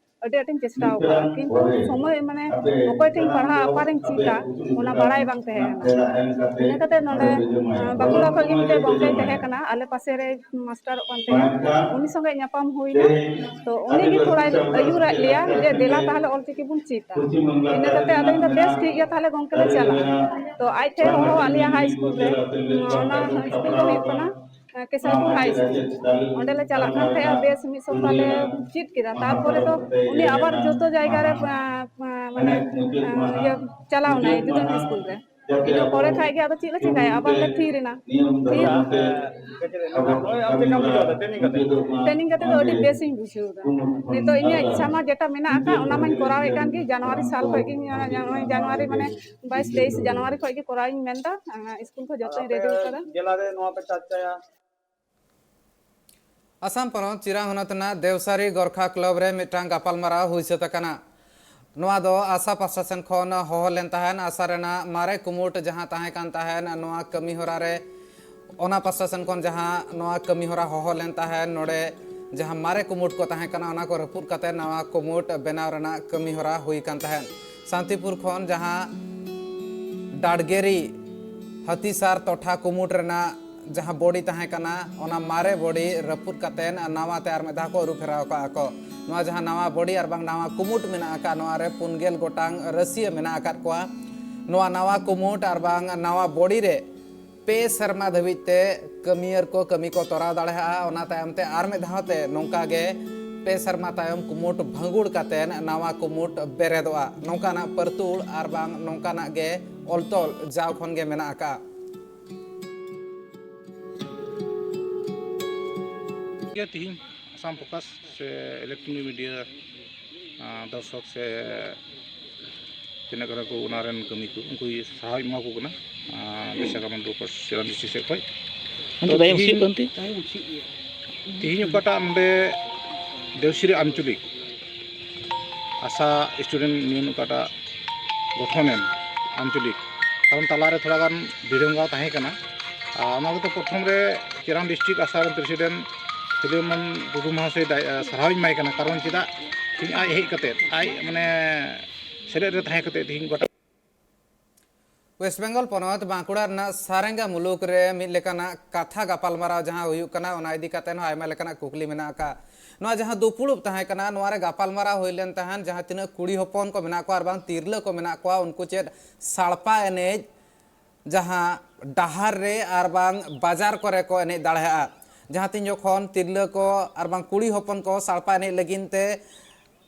ᱟᱹᱰᱤ ᱟᱸᱴᱤᱧ ᱪᱮᱥᱴᱟ ᱟᱠᱟᱫᱟ, ᱠᱤᱱᱛᱩ ᱥᱚᱢᱚᱭ ᱢᱟᱱᱮ ᱚᱠᱚᱭ ᱴᱷᱮᱱ ᱯᱟᱲᱦᱟᱜ, ᱚᱠᱟᱨᱮᱧ ᱪᱮᱫᱟ, ᱚᱱᱟ ᱵᱟᱲᱟᱭ ᱵᱟᱝ ᱛᱟᱦᱮᱸ ᱠᱟᱱᱟ᱾ ᱤᱱᱟᱹ ᱠᱟᱛᱮ ᱱᱚᱰᱮ ᱵᱟᱸᱠᱩᱲᱟ ᱠᱷᱚᱱ ᱜᱮ ᱢᱤᱫᱴᱮᱡ ᱜᱚᱢᱠᱮᱭ ᱛᱟᱦᱮᱸ ᱠᱟᱱᱟ, ᱟᱞᱮ ᱯᱟᱥᱮ ᱨᱮ ᱢᱟᱥᱴᱟᱨᱚᱜ ᱠᱟᱱ ᱛᱟᱦᱮᱸᱱᱟ, ᱩᱱᱤ ᱥᱚᱸᱜᱮ ᱧᱟᱯᱟᱢ ᱦᱩᱭᱱᱟ᱾ ᱛᱚ ᱩᱱᱤ ᱜᱮ ᱛᱷᱚᱲᱟᱭ ᱟᱹᱭᱩᱨᱟᱫ ᱞᱮᱭᱟ ᱡᱮ ᱫᱮᱞᱟ ᱛᱟᱦᱞᱮ ᱚᱞᱪᱤᱠᱤ ᱵᱚᱱ ᱪᱮᱫᱟ᱾ ᱤᱱᱟᱹ ᱠᱟᱛᱮ ᱟᱫᱚᱧ ᱫᱚ ᱵᱮᱥ ᱴᱷᱤᱠ ᱜᱮᱭᱟ, ᱛᱟᱦᱞᱮ ᱜᱚᱢᱠᱮ ᱞᱮ ᱪᱟᱞᱟᱜᱼᱟ᱾ ᱛᱚ ᱟᱡ ᱴᱷᱮᱱ ᱦᱚᱦᱚ ᱟᱫ ᱞᱮᱭᱟ ᱦᱟᱭ ᱥᱠᱩᱞ ᱨᱮ, ᱚᱱᱟ ᱥᱠᱩᱞ ᱫᱚ ᱦᱩᱭᱩᱜ ᱠᱟᱱᱟ ᱠᱮᱥᱟᱨᱯᱩᱨ ᱦᱟᱭ ᱥᱠᱩᱞ᱾ ᱚᱸᱰᱮ ᱞᱮ ᱪᱟᱞᱟᱜ ᱠᱟᱱ ᱛᱟᱦᱮᱸᱜᱼᱟ, ᱵᱮᱥ ᱢᱤᱫ ᱥᱚᱯᱛᱟ ᱞᱮ ᱪᱮᱫ ᱠᱮᱫᱟ᱾ ᱛᱟᱨᱯᱚᱨᱮ ᱫᱚ ᱩᱱᱤ ᱟᱵᱟᱨ ᱡᱚᱛᱚ ᱡᱟᱭᱜᱟ ᱨᱮ ᱢᱟᱱᱮ ᱤᱭᱟᱹ ᱪᱟᱞᱟᱣ ᱮᱱᱟᱭ ᱡᱩᱫᱟᱹ ᱥᱠᱩᱞ ᱨᱮ᱾ ᱤᱱᱟᱹ ᱯᱚᱨᱮ ᱠᱷᱟᱡ ᱜᱮ ᱟᱫᱚ ᱪᱮᱫ ᱞᱮ ᱪᱤᱠᱟᱹᱭᱟ, ᱟᱵᱟᱨ ᱞᱮ ᱛᱷᱤᱨ ᱮᱱᱟ᱾ ᱛᱷᱤᱨ ᱱᱚᱜᱼᱚᱭ ᱟᱢ ᱪᱮᱫ ᱞᱮᱠᱟᱢ ᱵᱩᱡᱷᱟᱹᱣ ᱮᱫᱟ training ᱠᱟᱛᱮ? ᱴᱨᱮᱱᱤᱝ ᱠᱟᱛᱮ ᱫᱚ ᱟᱹᱰᱤ ᱵᱮᱥ ᱤᱧ ᱵᱩᱡᱷᱟᱹᱣ ᱮᱫᱟ᱾ ᱱᱤᱛᱚᱜ ᱤᱧᱟᱹᱜ ᱤᱪᱪᱷᱟ ᱢᱟ ᱡᱮᱴᱟ ᱢᱮᱱᱟᱜ ᱟᱠᱟᱫ, ᱚᱱᱟ ᱢᱟᱧ ᱠᱚᱨᱟᱣᱮᱫ ᱠᱟᱱ ᱜᱮ᱾ ᱡᱟᱱᱩᱣᱟᱨᱤ ᱥᱟᱞ ᱠᱷᱚᱡ ᱜᱤᱧ, ᱱᱚᱜᱼᱚᱭ ᱡᱟᱱᱩᱣᱟᱨᱤ ᱢᱟᱱᱮ ᱵᱟᱭᱤᱥ ᱛᱮᱭᱤᱥ ᱡᱟᱱᱩᱣᱟᱨᱤ ᱠᱷᱚᱡ ᱜᱮ ᱠᱚᱨᱟᱣ ᱤᱧ ᱢᱮᱱ ᱮᱫᱟ᱾ ᱥᱠᱩᱞ ᱠᱚ ᱡᱚᱛᱚᱧ ᱨᱮᱰᱤ ᱟᱠᱟᱫᱟ᱾ ᱡᱮᱞᱟ ᱨᱮ ᱱᱚᱣᱟ ᱯᱮ ᱪᱟᱨᱪᱟᱭᱟ? ᱟᱥᱟᱢ ᱯᱚᱱᱚᱛ ᱪᱤᱨᱟ ᱦᱚᱱᱚᱛ ᱨᱮᱱᱟᱜ ᱫᱮᱣᱥᱟᱨᱤ ᱜᱚᱨᱠᱷᱟ ᱠᱞᱟᱵᱽ ᱨᱮ ᱢᱤᱫᱴᱟᱝ ᱜᱟᱯᱟᱞᱢᱟᱨᱟᱣ ᱦᱩᱭ ᱥᱟᱹᱛ ᱟᱠᱟᱱᱟ᱾ ᱱᱚᱣᱟ ᱫᱚ ᱟᱥᱟ ᱯᱟᱦᱴᱟ ᱥᱮᱱ ᱠᱷᱚᱱ ᱦᱚᱦᱚ ᱞᱮᱱ ᱛᱟᱦᱮᱸᱱ᱾ ᱟᱥᱟ ᱨᱮᱱᱟᱜ ᱢᱟᱨᱮ ᱠᱩᱢᱩᱴ ᱡᱟᱦᱟᱸ ᱛᱟᱦᱮᱸ ᱠᱟᱱ ᱛᱟᱦᱮᱸᱱ ᱱᱚᱣᱟ ᱠᱟᱹᱢᱤ ᱦᱚᱨᱟ ᱨᱮ, ᱚᱱᱟ ᱯᱟᱦᱴᱟ ᱥᱮᱱ ᱠᱷᱚᱱ ᱡᱟᱦᱟᱸ ᱱᱚᱣᱟ ᱠᱟᱹᱢᱤ ᱦᱚᱨᱟ ᱦᱚᱦᱚ ᱞᱮᱱ ᱛᱟᱦᱮᱸᱱ, ᱱᱚᱰᱮ ᱡᱟᱦᱟᱸ ᱢᱟᱨᱮ ᱠᱩᱢᱩᱴ ᱠᱚ ᱛᱟᱦᱮᱸ ᱠᱟᱱᱟ, ᱚᱱᱟ ᱠᱚ ᱨᱟᱹᱯᱩᱫ ᱠᱟᱛᱮ ᱱᱟᱣᱟ ᱠᱩᱢᱩᱴ ᱵᱮᱱᱟᱣ ᱨᱮᱱᱟᱜ ᱠᱟᱹᱢᱤ ᱦᱚᱨᱟ ᱦᱩᱭ ᱠᱟᱱ ᱛᱟᱦᱮᱸᱫ᱾ ᱥᱟᱱᱛᱤᱯᱩᱨ ᱠᱷᱚᱱ ᱡᱟᱦᱟᱸ ᱰᱟᱰᱜᱮᱨᱤ ᱦᱟᱹᱛᱤᱥᱟᱨ ᱴᱚᱴᱷᱟ ᱠᱩᱢᱩᱴ ᱨᱮᱱᱟᱜ ᱡᱟᱦᱟᱸ ᱵᱚᱰᱤ ᱛᱟᱦᱮᱸ ᱠᱟᱱᱟ, ᱚᱱᱟ ᱢᱟᱨᱮ ᱵᱚᱰᱤ ᱨᱟᱹᱯᱩᱫ ᱠᱟᱛᱮ ᱟᱨ ᱱᱟᱣᱟ ᱛᱮ ᱟᱨ ᱢᱤᱫ ᱫᱷᱟᱣ ᱠᱚ ᱟᱹᱨᱩ ᱯᱷᱮᱨᱟᱣ ᱟᱠᱟᱫᱼᱟ ᱠᱚ᱾ ᱱᱚᱣᱟ ᱡᱟᱦᱟᱸ ᱱᱟᱣᱟ ᱵᱚᱰᱤ ᱟᱨ ᱵᱟᱝ ᱱᱟᱣᱟ ᱠᱩᱢᱩᱴ ᱢᱮᱱᱟᱜ ᱟᱠᱟᱫ, ᱱᱚᱣᱟ ᱨᱮ ᱯᱩᱱ ᱜᱮᱞ ᱜᱚᱴᱟᱝ ᱨᱟᱹᱥᱤᱭᱟᱹ ᱢᱮᱱᱟᱜ ᱟᱠᱟᱫ ᱠᱚᱣᱟ᱾ ᱱᱚᱣᱟ ᱱᱟᱣᱟ ᱠᱩᱢᱩᱴ ᱟᱨ ᱵᱟᱝ ᱱᱟᱣᱟ ᱵᱚᱰᱤ ᱨᱮ ᱯᱮ ᱥᱮᱨᱢᱟ ᱫᱷᱟᱹᱵᱤᱡ ᱛᱮ ᱠᱟᱹᱢᱤᱭᱟᱹᱨ ᱠᱚ ᱠᱟᱹᱢᱤ ᱠᱚ ᱛᱚᱨᱟᱣ ᱫᱟᱲᱮᱭᱟᱜᱼᱟ᱾ ᱚᱱᱟ ᱛᱟᱭᱚᱢ ᱛᱮ ᱟᱨ ᱢᱤᱫ ᱫᱷᱟᱣ ᱛᱮ ᱱᱚᱝᱠᱟ ᱜᱮ ᱯᱮ ᱥᱮᱨᱢᱟ ᱛᱟᱭᱚᱢ ᱠᱩᱢᱩᱴ ᱵᱷᱟᱸᱜᱩᱲ ᱠᱟᱛᱮ ᱱᱟᱣᱟ ᱠᱩᱢᱩᱴ ᱵᱮᱨᱮᱫᱚᱜᱼᱟ᱾ ᱱᱚᱝᱠᱟᱱᱟᱜ ᱯᱟᱹᱨᱛᱩᱞ ᱟᱨ ᱵᱟᱝ ᱱᱚᱝᱠᱟᱱᱟᱜ ᱜᱮ ᱚᱞ ᱛᱚᱞ ᱡᱟᱣ ᱠᱷᱚᱱ ᱜᱮ ᱢᱮᱱᱟᱜ ᱟᱠᱟᱫᱼᱟ᱾ ᱜᱮ ᱛᱤᱦᱤᱧ ᱟᱥᱟᱢ ᱯᱷᱳᱠᱟᱥ ᱥᱮ ᱤᱞᱮᱠᱴᱨᱚᱱᱤᱠ ᱢᱤᱰᱤᱭᱟ, ᱟᱸ, ᱫᱚᱨᱥᱚᱠ ᱥᱮ ᱛᱤᱱᱟᱹᱜ ᱠᱟᱱᱟ ᱠᱚ ᱚᱱᱟ ᱨᱮᱱ ᱠᱟᱹᱢᱤ ᱠᱚ, ᱩᱱᱠᱩ ᱥᱟᱨᱦᱟᱣ ᱤᱧ ᱮᱢᱟ ᱠᱚ ᱠᱟᱱᱟ, ᱟᱸ, ᱵᱤᱥᱟᱠᱷᱟ ᱢᱚᱱᱰᱚᱞ ᱩᱯᱚᱨ ᱪᱮᱨᱟᱱ ᱰᱤᱥᱴᱨᱤᱠᱴ ᱥᱮᱫ ᱠᱷᱚᱱ᱾ ᱚᱱᱛᱮ ᱛᱚ ᱵᱟᱭ ᱛᱤᱦᱤᱧ, ᱦᱩᱭᱩᱜ ᱠᱟᱱ ᱛᱮ? ᱛᱤᱦᱤᱧ ᱚᱠᱟᱴᱟᱜ ᱱᱚᱰᱮ ᱫᱮᱣᱥᱤᱨᱤ ᱟᱧᱪᱚᱞᱤᱠ ᱟᱥᱟ ᱥᱴᱩᱰᱮᱱᱴ ᱤᱭᱩᱱᱤᱭᱚᱱ ᱚᱠᱟᱴᱟᱜ ᱜᱚᱴᱷᱚᱱ ᱮᱱ ᱟᱧᱪᱚᱞᱤᱠ, ᱠᱟᱨᱚᱱ ᱛᱟᱞᱟᱨᱮ ᱛᱷᱚᱲᱟ ᱜᱟᱱ ᱵᱷᱤᱲᱚᱝᱜᱟᱣ ᱛᱟᱦᱮᱸ ᱠᱟᱱᱟ᱾ ᱟᱨ ᱚᱱᱟ ᱠᱚᱫᱚ ᱯᱨᱚᱛᱷᱚᱢ ᱨᱮ ᱪᱮᱨᱟᱱ ᱰᱤᱥᱴᱨᱤᱠᱴ ᱟᱥᱟ ᱨᱮᱱ ᱯᱨᱮᱥᱤᱰᱮᱱᱴ ᱯᱷᱤᱞᱤᱢᱚᱱ ᱴᱩᱰᱩ ᱢᱚᱦᱟᱥᱚᱭ ᱫᱟᱭ-, ᱥᱟᱨᱦᱟᱣᱤᱧ ᱮᱢᱟᱭ ᱠᱟᱱᱟ, ᱠᱟᱨᱚᱱ ᱪᱮᱫᱟᱜ ᱛᱮᱦᱮᱧ ᱟᱡ ᱦᱮᱡ ᱠᱟᱛᱮᱫ ᱟᱡ ᱢᱟᱱᱮ ᱥᱮᱞᱮᱫ ᱨᱮ ᱛᱟᱦᱮᱸ ᱠᱟᱛᱮᱫ ᱛᱮᱦᱮᱧ ᱜᱚᱴᱟ ᱣᱮᱥᱴ ᱵᱮᱝᱜᱚᱞ ᱯᱚᱱᱚᱛ ᱵᱟᱸᱠᱩᱲᱟ ᱨᱮᱱᱟᱜ ᱥᱟᱨᱮᱝᱜᱟ ᱢᱩᱞᱩᱠ ᱨᱮ ᱢᱤᱫ ᱞᱮᱠᱟᱱᱟᱜ ᱠᱟᱛᱷᱟ ᱜᱟᱯᱟᱞᱢᱟᱨᱟᱣ ᱡᱟᱦᱟᱸ ᱦᱩᱭᱩᱜ ᱠᱟᱱᱟ, ᱚᱱᱟ ᱤᱫᱤ ᱠᱟᱛᱮ ᱦᱚᱸ ᱟᱭᱢᱟ ᱞᱮᱠᱟᱱᱟᱜ ᱠᱩᱠᱞᱤ ᱢᱮᱱᱟᱜ ᱟᱠᱟᱫᱼᱟ᱾ ᱱᱚᱣᱟ ᱡᱟᱦᱟᱸ ᱫᱩᱯᱩᱲᱩᱵ ᱛᱟᱦᱮᱸ ᱠᱟᱱᱟ, ᱱᱚᱣᱟ ᱨᱮ ᱜᱟᱯᱟᱞᱢᱟᱨᱟᱣ ᱦᱩᱭ ᱞᱮᱱ ᱛᱟᱦᱮᱸᱫ, ᱡᱟᱦᱟᱸ ᱛᱤᱱᱟᱹᱜ ᱠᱩᱲᱤ ᱦᱚᱯᱚᱱ ᱠᱚ ᱢᱮᱱᱟᱜ ᱠᱚᱣᱟ ᱟᱨ ᱵᱟᱝ ᱛᱤᱨᱞᱟᱹ ᱠᱚ ᱢᱮᱱᱟᱜ ᱠᱚᱣᱟ, ᱩᱱᱠᱩ ᱪᱮᱫ ᱥᱟᱲᱯᱟ ᱮᱱᱮᱡ ᱡᱟᱦᱟᱸ ᱰᱟᱦᱟᱨ ᱨᱮ ᱟᱨ ᱵᱟᱝ ᱵᱟᱡᱟᱨ ᱠᱚᱨᱮ ᱠᱚ ᱮᱱᱮᱡ ᱫᱟᱲᱮᱭᱟᱜᱼᱟ, ᱡᱟᱦᱟᱸ ᱛᱤᱱ ᱡᱚᱠᱷᱚᱱ ᱛᱤᱨᱞᱟᱹ ᱠᱚ ᱟᱨ ᱵᱟᱝ ᱠᱩᱲᱤ ᱦᱚᱯᱚᱱ ᱠᱚ ᱥᱟᱲᱯᱟ ᱮᱱᱮᱡ ᱞᱟᱹᱜᱤᱫ ᱛᱮ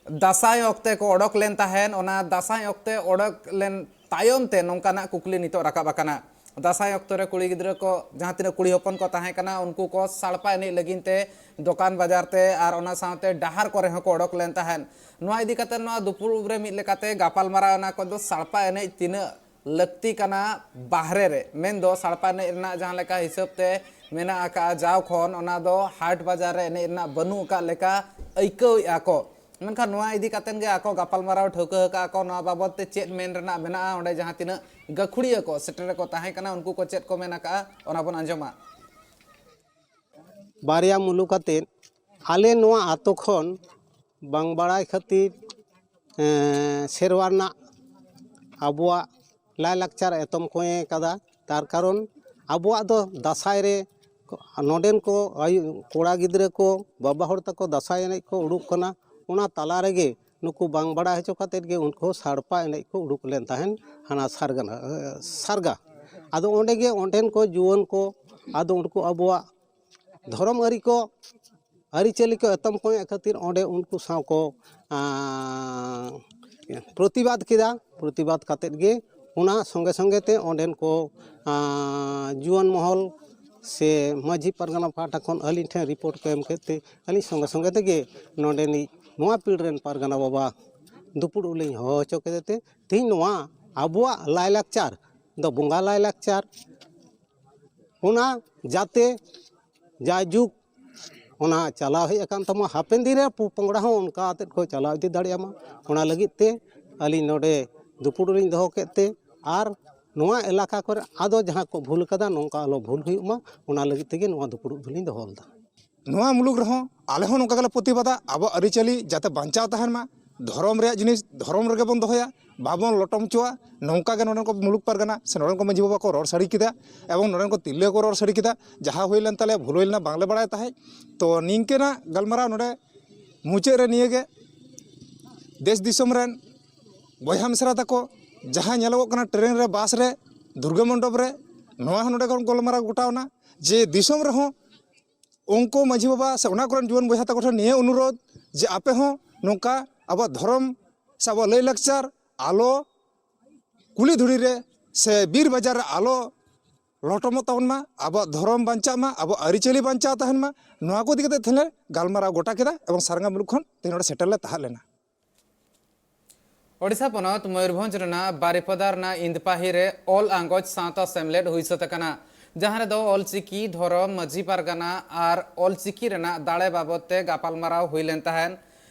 ᱫᱟᱸᱥᱟᱭ ᱚᱠᱛᱮ ᱠᱚ ᱚᱰᱚᱠ ᱞᱮᱱ ᱛᱟᱦᱮᱸᱫ, ᱚᱱᱟ ᱫᱟᱸᱥᱟᱭ ᱚᱠᱛᱮ ᱚᱰᱚᱠ ᱞᱮᱱ ᱛᱟᱭᱚᱢ ᱛᱮ ᱱᱚᱝᱠᱟᱱᱟᱜ ᱠᱩᱠᱞᱤ ᱱᱤᱛᱚᱜ ᱨᱟᱠᱟᱵ ᱟᱠᱟᱱᱟ᱾ ᱫᱟᱸᱥᱟᱭ ᱚᱠᱛᱚ ᱨᱮ ᱠᱩᱲᱤ ᱜᱤᱫᱽᱨᱟᱹ ᱠᱚ, ᱡᱟᱦᱟᱸ ᱛᱤᱱᱟᱹᱜ ᱠᱩᱲᱤ ᱦᱚᱯᱚᱱ ᱠᱚ ᱛᱟᱦᱮᱸ ᱠᱟᱱᱟ, ᱩᱱᱠᱩ ᱠᱚ ᱥᱟᱲᱯᱟ ᱮᱱᱮᱡ ᱞᱟᱹᱜᱤᱫ ᱛᱮ ᱫᱚᱠᱟᱱ ᱵᱟᱡᱟᱨ ᱛᱮ ᱟᱨ ᱚᱱᱟ ᱥᱟᱶᱛᱮ ᱰᱟᱦᱟᱨ ᱠᱚᱨᱮ ᱦᱚᱸᱠᱚ ᱚᱰᱚᱠ ᱞᱮᱱ ᱛᱟᱦᱮᱸᱫ᱾ ᱱᱚᱣᱟ ᱤᱫᱤ ᱠᱟᱛᱮ ᱱᱚᱣᱟ ᱫᱩᱯᱩᱲᱩᱵ ᱨᱮ ᱢᱤᱫ ᱞᱮᱠᱟᱛᱮ ᱜᱟᱯᱟᱞᱢᱟᱨᱟᱣ ᱮᱱᱟ ᱠᱚ ᱫᱚ ᱥᱟᱲᱯᱟ ᱮᱱᱮᱡ ᱛᱤᱱᱟᱹᱜ ᱞᱟᱹᱠᱛᱤ ᱠᱟᱱᱟ ᱵᱟᱦᱨᱮ ᱨᱮ, ᱢᱮᱱᱫᱚ ᱥᱟᱲᱯᱟ ᱮᱱᱮᱡ ᱨᱮᱱᱟᱜ ᱡᱟᱦᱟᱸ ᱞᱮᱠᱟ ᱦᱤᱥᱟᱹᱵ ᱛᱮ ᱢᱮᱱᱟᱜ ᱟᱠᱟᱫᱼᱟ ᱡᱟᱣ ᱠᱷᱚᱱ, ᱚᱱᱟ ᱫᱚ ᱦᱟᱴ ᱵᱟᱡᱟᱨ ᱨᱮ ᱮᱱᱮᱡ ᱨᱮᱱᱟᱜ ᱵᱟᱹᱱᱩᱜ ᱟᱠᱟᱫ ᱞᱮᱠᱟ ᱟᱹᱭᱠᱟᱹᱣᱮᱫᱼᱟ ᱠᱚ᱾ ᱢᱮᱱᱠᱷᱟᱱ ᱱᱚᱣᱟ ᱤᱫᱤ ᱠᱟᱛᱮᱫ ᱜᱮ ᱟᱠᱚ ᱜᱟᱯᱟᱞᱢᱟᱨᱟᱣ ᱴᱷᱟᱹᱣᱠᱟᱹ ᱟᱠᱟᱫᱼᱟ ᱠᱚ, ᱱᱚᱣᱟ ᱵᱟᱵᱚᱫ ᱛᱮ ᱪᱮᱫ ᱢᱮᱱ ᱨᱮᱱᱟᱜ ᱢᱮᱱᱟᱜᱼᱟ, ᱚᱸᱰᱮ ᱡᱟᱦᱟᱸ ᱛᱤᱱᱟᱹᱜ ᱜᱟᱹᱠᱷᱩᱲᱤᱭᱟᱹ ᱠᱚ ᱥᱮᱴᱮᱨ ᱠᱚ ᱛᱟᱦᱮᱸ ᱠᱟᱱᱟ, ᱩᱱᱠᱩ ᱠᱚ ᱪᱮᱫ ᱠᱚ ᱢᱮᱱ ᱟᱠᱟᱫᱼᱟ, ᱚᱱᱟ ᱵᱚᱱ ᱟᱸᱡᱚᱢᱟ᱾ ᱵᱟᱨᱭᱟ ᱢᱩᱞᱩᱠ ᱟᱛᱮᱫ ᱟᱞᱮ ᱱᱚᱣᱟ ᱟᱛᱳ ᱠᱷᱚᱱ ᱵᱟᱝ ᱵᱟᱲᱟᱭ ᱠᱷᱟᱹᱛᱤᱨ ᱥᱮᱨᱣᱟ ᱨᱮᱱᱟᱜ ᱟᱵᱚᱣᱟᱜ ᱞᱟᱭᱼᱞᱟᱠᱪᱟᱨ ᱮᱛᱚᱢ ᱠᱚᱸᱭᱮ ᱠᱟᱫᱟ᱾ ᱛᱟᱨ ᱠᱟᱨᱚᱱ ᱟᱵᱚᱣᱟᱜ ᱫᱚ ᱫᱟᱸᱥᱟᱭ ᱨᱮ ᱱᱚᱰᱮᱱ ᱠᱚ ᱟᱭᱩ ᱠᱚᱲᱟ ᱜᱤᱫᱽᱨᱟᱹ ᱠᱚ, ᱵᱟᱵᱟ ᱦᱚᱲ ᱛᱟᱠᱚ ᱫᱟᱸᱥᱟᱭ ᱮᱱᱮᱡ ᱠᱚ ᱩᱰᱩᱠ ᱠᱟᱱᱟ᱾ ᱚᱱᱟ ᱛᱟᱞᱟ ᱨᱮᱜᱮ ᱱᱩᱠᱩ ᱵᱟᱝ ᱵᱟᱲᱟᱭ ᱦᱚᱪᱚ ᱠᱟᱛᱮᱫ ᱜᱮ ᱩᱱᱠᱩ ᱥᱟᱲᱯᱟ ᱮᱱᱮᱡ ᱠᱚ ᱩᱰᱩᱠ ᱞᱮᱱ ᱛᱟᱦᱮᱱ ᱦᱟᱱᱟ ᱥᱟᱨᱜᱟᱱᱟ, ᱥᱟᱨᱜᱟ᱾ ᱟᱫᱚ ᱚᱸᱰᱮ ᱜᱮ ᱚᱸᱰᱮᱱ ᱠᱚ ᱡᱩᱣᱟᱹᱱ ᱠᱚ, ᱟᱫᱚ ᱩᱱᱠᱩ ᱟᱵᱚᱣᱟᱜ ᱫᱷᱚᱨᱚᱢ ᱟᱹᱨᱤ ᱠᱚ, ᱟᱹᱨᱤᱪᱟᱹᱞᱤ ᱠᱚ ᱮᱛᱚᱢ ᱠᱚᱭᱮᱫ ᱠᱷᱟᱹᱛᱤᱨ ᱚᱸᱰᱮ ᱩᱱᱠᱩ ᱥᱟᱶ ᱠᱚ ᱯᱨᱚᱛᱤᱵᱟᱫ ᱠᱮᱫᱟ᱾ ᱯᱨᱚᱛᱤᱵᱟᱫ ᱠᱟᱛᱮᱫ ᱜᱮ ᱚᱱᱟ ᱥᱚᱸᱜᱮ ᱥᱚᱸᱜᱮ ᱛᱮ ᱚᱸᱰᱮᱱ ᱠᱚ ᱡᱩᱣᱟᱹᱱ ᱢᱚᱦᱚᱞ ᱥᱮ ᱢᱟᱹᱡᱷᱤ ᱯᱟᱨᱜᱟᱱᱟ ᱯᱟᱦᱴᱟ ᱠᱷᱚᱱ ᱟᱹᱞᱤᱧ ᱴᱷᱮᱱ ᱨᱤᱯᱳᱨᱴ ᱠᱚ ᱮᱢ ᱠᱮᱫ ᱛᱮ, ᱟᱹᱞᱤᱧ ᱥᱚᱸᱜᱮ ᱥᱚᱸᱜᱮ ᱛᱮᱜᱮ ᱱᱚᱰᱮᱱᱤᱡ ᱱᱚᱣᱟ ᱯᱤᱲ ᱨᱮᱱ ᱯᱟᱨᱜᱟᱱᱟ ᱵᱟᱵᱟ ᱫᱩᱯᱩᱲᱩᱵ ᱞᱤᱧ ᱦᱚᱦᱚ ᱦᱚᱪᱚ ᱠᱮᱫᱮ ᱛᱮ, ᱛᱮᱦᱮᱧ ᱱᱚᱣᱟ ᱟᱵᱚᱣᱟᱜ ᱞᱟᱭᱼᱞᱟᱠᱪᱟᱨ ᱫᱚ, ᱵᱚᱸᱜᱟ ᱞᱟᱭᱼᱞᱟᱠᱪᱟᱨ, ᱚᱱᱟ ᱡᱟᱛᱮ ᱡᱟᱭᱡᱩᱜᱽ ᱚᱱᱟ ᱪᱟᱞᱟᱣ ᱦᱮᱡ ᱟᱠᱟᱱ ᱛᱟᱢᱟ, ᱦᱟᱯᱮᱱ ᱫᱤᱱ ᱨᱮ ᱯᱚᱼᱯᱚᱝᱲᱟ ᱦᱚᱸ ᱚᱱᱠᱟ ᱟᱛᱮᱫ ᱠᱚ ᱪᱟᱞᱟᱣ ᱤᱫᱤ ᱫᱟᱲᱮᱭᱟᱜ ᱢᱟ, ᱚᱱᱟ ᱞᱟᱹᱜᱤᱫ ᱛᱮ ᱟᱹᱞᱤᱧ ᱱᱚᱰᱮ ᱫᱩᱯᱩᱲᱩᱵ ᱞᱤᱧ ᱫᱚᱦᱚ ᱠᱮᱫ ᱛᱮ, ᱟᱨ ᱱᱚᱣᱟ ᱮᱞᱟᱠᱟ ᱠᱚᱨᱮ ᱟᱫᱚ ᱡᱟᱦᱟᱸ ᱠᱚ ᱵᱷᱩᱞ ᱠᱟᱫᱟ, ᱱᱚᱝᱠᱟ ᱟᱞᱚ ᱵᱷᱩᱞ ᱦᱩᱭᱩᱜ ᱢᱟ, ᱚᱱᱟ ᱞᱟᱹᱜᱤᱫ ᱛᱮᱜᱮ ᱱᱚᱣᱟ ᱫᱩᱯᱩᱲᱩᱵ ᱫᱚᱞᱤᱧ ᱫᱚᱦᱚ ᱞᱮᱫᱟ᱾ ᱱᱚᱣᱟ ᱢᱩᱞᱩᱠ ᱨᱮᱦᱚᱸ ᱟᱞᱮ ᱦᱚᱸ ᱱᱚᱝᱠᱟ ᱜᱮᱞᱮ ᱯᱨᱚᱛᱤᱵᱟᱫᱟ, ᱟᱵᱚᱣᱟᱜ ᱟᱹᱨᱤᱪᱟᱹᱞᱤ ᱡᱟᱛᱮ ᱵᱟᱧᱪᱟᱣ ᱛᱟᱦᱮᱱ ᱢᱟ, ᱫᱷᱚᱨᱚᱢ ᱨᱮᱭᱟᱜ ᱡᱤᱱᱤᱥ ᱫᱷᱚᱨᱚᱢ ᱨᱮᱜᱮ ᱵᱚᱱ ᱫᱚᱦᱚᱭᱟ, ᱵᱟᱵᱚᱱ ᱞᱚᱴᱚᱢ ᱦᱚᱪᱚᱣᱟ᱾ ᱱᱚᱝᱠᱟ ᱜᱮ ᱱᱚᱰᱮᱱ ᱠᱚ ᱢᱩᱞᱩᱠ ᱯᱟᱨᱜᱟᱱᱟ ᱥᱮ ᱱᱚᱰᱮᱱ ᱠᱚ ᱢᱟᱹᱡᱷᱤ ᱵᱟᱵᱟ ᱠᱚ ᱨᱚᱲ ᱥᱟᱹᱨᱤ ᱠᱮᱫᱟ ᱮᱵᱚᱝ ᱱᱚᱰᱮᱱ ᱠᱚ ᱛᱤᱨᱞᱟᱹ ᱠᱚ ᱨᱚᱲ ᱥᱟᱹᱨᱤ ᱠᱮᱫᱟ᱾ ᱡᱟᱦᱟᱸ ᱦᱩᱭ ᱞᱮᱱ ᱛᱟᱞᱮᱭᱟ, ᱵᱷᱩᱞ ᱦᱩᱭ ᱞᱮᱱᱟ, ᱵᱟᱝᱞᱮ ᱵᱟᱲᱟᱭ ᱛᱟᱦᱮᱸᱫ᱾ ᱛᱚ ᱱᱤᱝᱠᱟᱹᱱᱟᱜ ᱜᱟᱞᱢᱟᱨᱟᱣ ᱱᱚᱰᱮ ᱢᱩᱪᱟᱹᱫ ᱨᱮ ᱱᱤᱭᱟᱹᱜᱮ, ᱫᱮᱥ ᱫᱤᱥᱚᱢ ᱨᱮᱱ ᱵᱚᱭᱦᱟ ᱢᱤᱥᱨᱟ ᱛᱟᱠᱚ, ᱡᱟᱦᱟᱸ ᱧᱮᱞᱚᱜᱚᱜ ᱠᱟᱱᱟ ᱴᱨᱮᱱ ᱨᱮ, ᱵᱟᱥ ᱨᱮ, ᱫᱩᱨᱜᱟᱹ ᱢᱚᱱᱰᱚᱯ ᱨᱮ, ᱱᱚᱣᱟ ᱦᱚᱸ ᱱᱚᱰᱮ ᱠᱷᱚᱱ ᱜᱟᱞᱢᱟᱨᱟᱣ ᱜᱚᱴᱟᱣᱱᱟ ᱡᱮ ᱫᱤᱥᱚᱢ ᱨᱮᱦᱚᱸ ᱩᱱᱠᱩ ᱢᱟᱹᱡᱷᱤ ᱵᱟᱵᱟ ᱥᱮ ᱚᱱᱟ ᱠᱚᱨᱮᱱ ᱡᱩᱣᱟᱹᱱ ᱵᱚᱭᱦᱟ ᱛᱟᱠᱚ ᱴᱷᱮᱱ ᱱᱤᱭᱟᱹ ᱚᱱᱩᱨᱳᱫᱷ ᱡᱮ ᱟᱯᱮ ᱦᱚᱸ ᱱᱚᱝᱠᱟ ᱟᱵᱚᱣᱟᱜ ᱫᱷᱚᱨᱚᱢ ᱥᱮ ᱟᱵᱚᱣᱟᱜ ᱞᱟᱹᱭᱼᱞᱟᱠᱪᱟᱨ ᱟᱞᱚ ᱠᱩᱞᱦᱤ ᱫᱷᱩᱲᱤ ᱨᱮ ᱥᱮ ᱵᱤᱨ ᱵᱟᱡᱟᱨ ᱨᱮ ᱟᱞᱚ ᱞᱚᱴᱚᱢᱚᱜ ᱛᱟᱵᱚᱱ ᱢᱟ, ᱟᱵᱚᱣᱟᱜ ᱫᱷᱚᱨᱚᱢ ᱵᱟᱧᱪᱟᱜ ᱢᱟ, ᱟᱵᱚᱣᱟᱜ ᱟᱹᱨᱤᱪᱟᱹᱞᱤ ᱵᱟᱧᱪᱟᱣ ᱛᱟᱦᱮᱱ ᱢᱟ᱾ ᱱᱚᱣᱟ ᱠᱚ ᱤᱫᱤ ᱠᱟᱛᱮ ᱛᱮᱦᱮᱧ ᱞᱮ ᱜᱟᱞᱢᱟᱨᱟᱣ ᱜᱚᱴᱟ ᱠᱮᱫᱟ ᱮᱵᱚᱝ ᱥᱟᱨᱜᱟ ᱢᱩᱞᱩᱠ ᱠᱷᱚᱱ ᱛᱮᱦᱮᱧ ᱱᱚᱰᱮ ᱥᱮᱴᱮᱨ ᱞᱮ ᱛᱟᱦᱮᱸ ᱞᱮᱱᱟ᱾ ᱳᱰᱤᱥᱟ ᱯᱚᱱᱚᱛ ᱢᱚᱭᱩᱨᱵᱷᱚᱸᱡᱽ ᱨᱮᱱᱟᱜ ᱵᱟᱨᱤᱯᱚᱫᱟ ᱨᱮᱱᱟᱜ ᱤᱱᱫᱯᱟᱦᱤ ᱨᱮ ᱚᱞ ᱟᱸᱜᱚᱪ ᱥᱟᱶᱛᱟ ᱥᱮᱢᱞᱮᱫ ᱦᱩᱭ ᱥᱟᱹᱛ ᱟᱠᱟᱱᱟ, ᱡᱟᱦᱟᱸ ᱨᱮᱫᱚ ᱚᱞᱪᱤᱠᱤ, ᱫᱷᱚᱨᱚᱢ, ᱢᱟᱹᱡᱷᱤ ᱯᱟᱨᱜᱟᱱᱟ ᱟᱨ ᱚᱞᱪᱤᱠᱤ ᱨᱮᱱᱟᱜ ᱫᱟᱲᱮ ᱵᱟᱵᱚᱫ ᱛᱮ ᱜᱟᱯᱟᱞᱢᱟᱨᱟᱣ ᱦᱩᱭ ᱞᱮᱱ ᱛᱟᱦᱮᱸᱱ᱾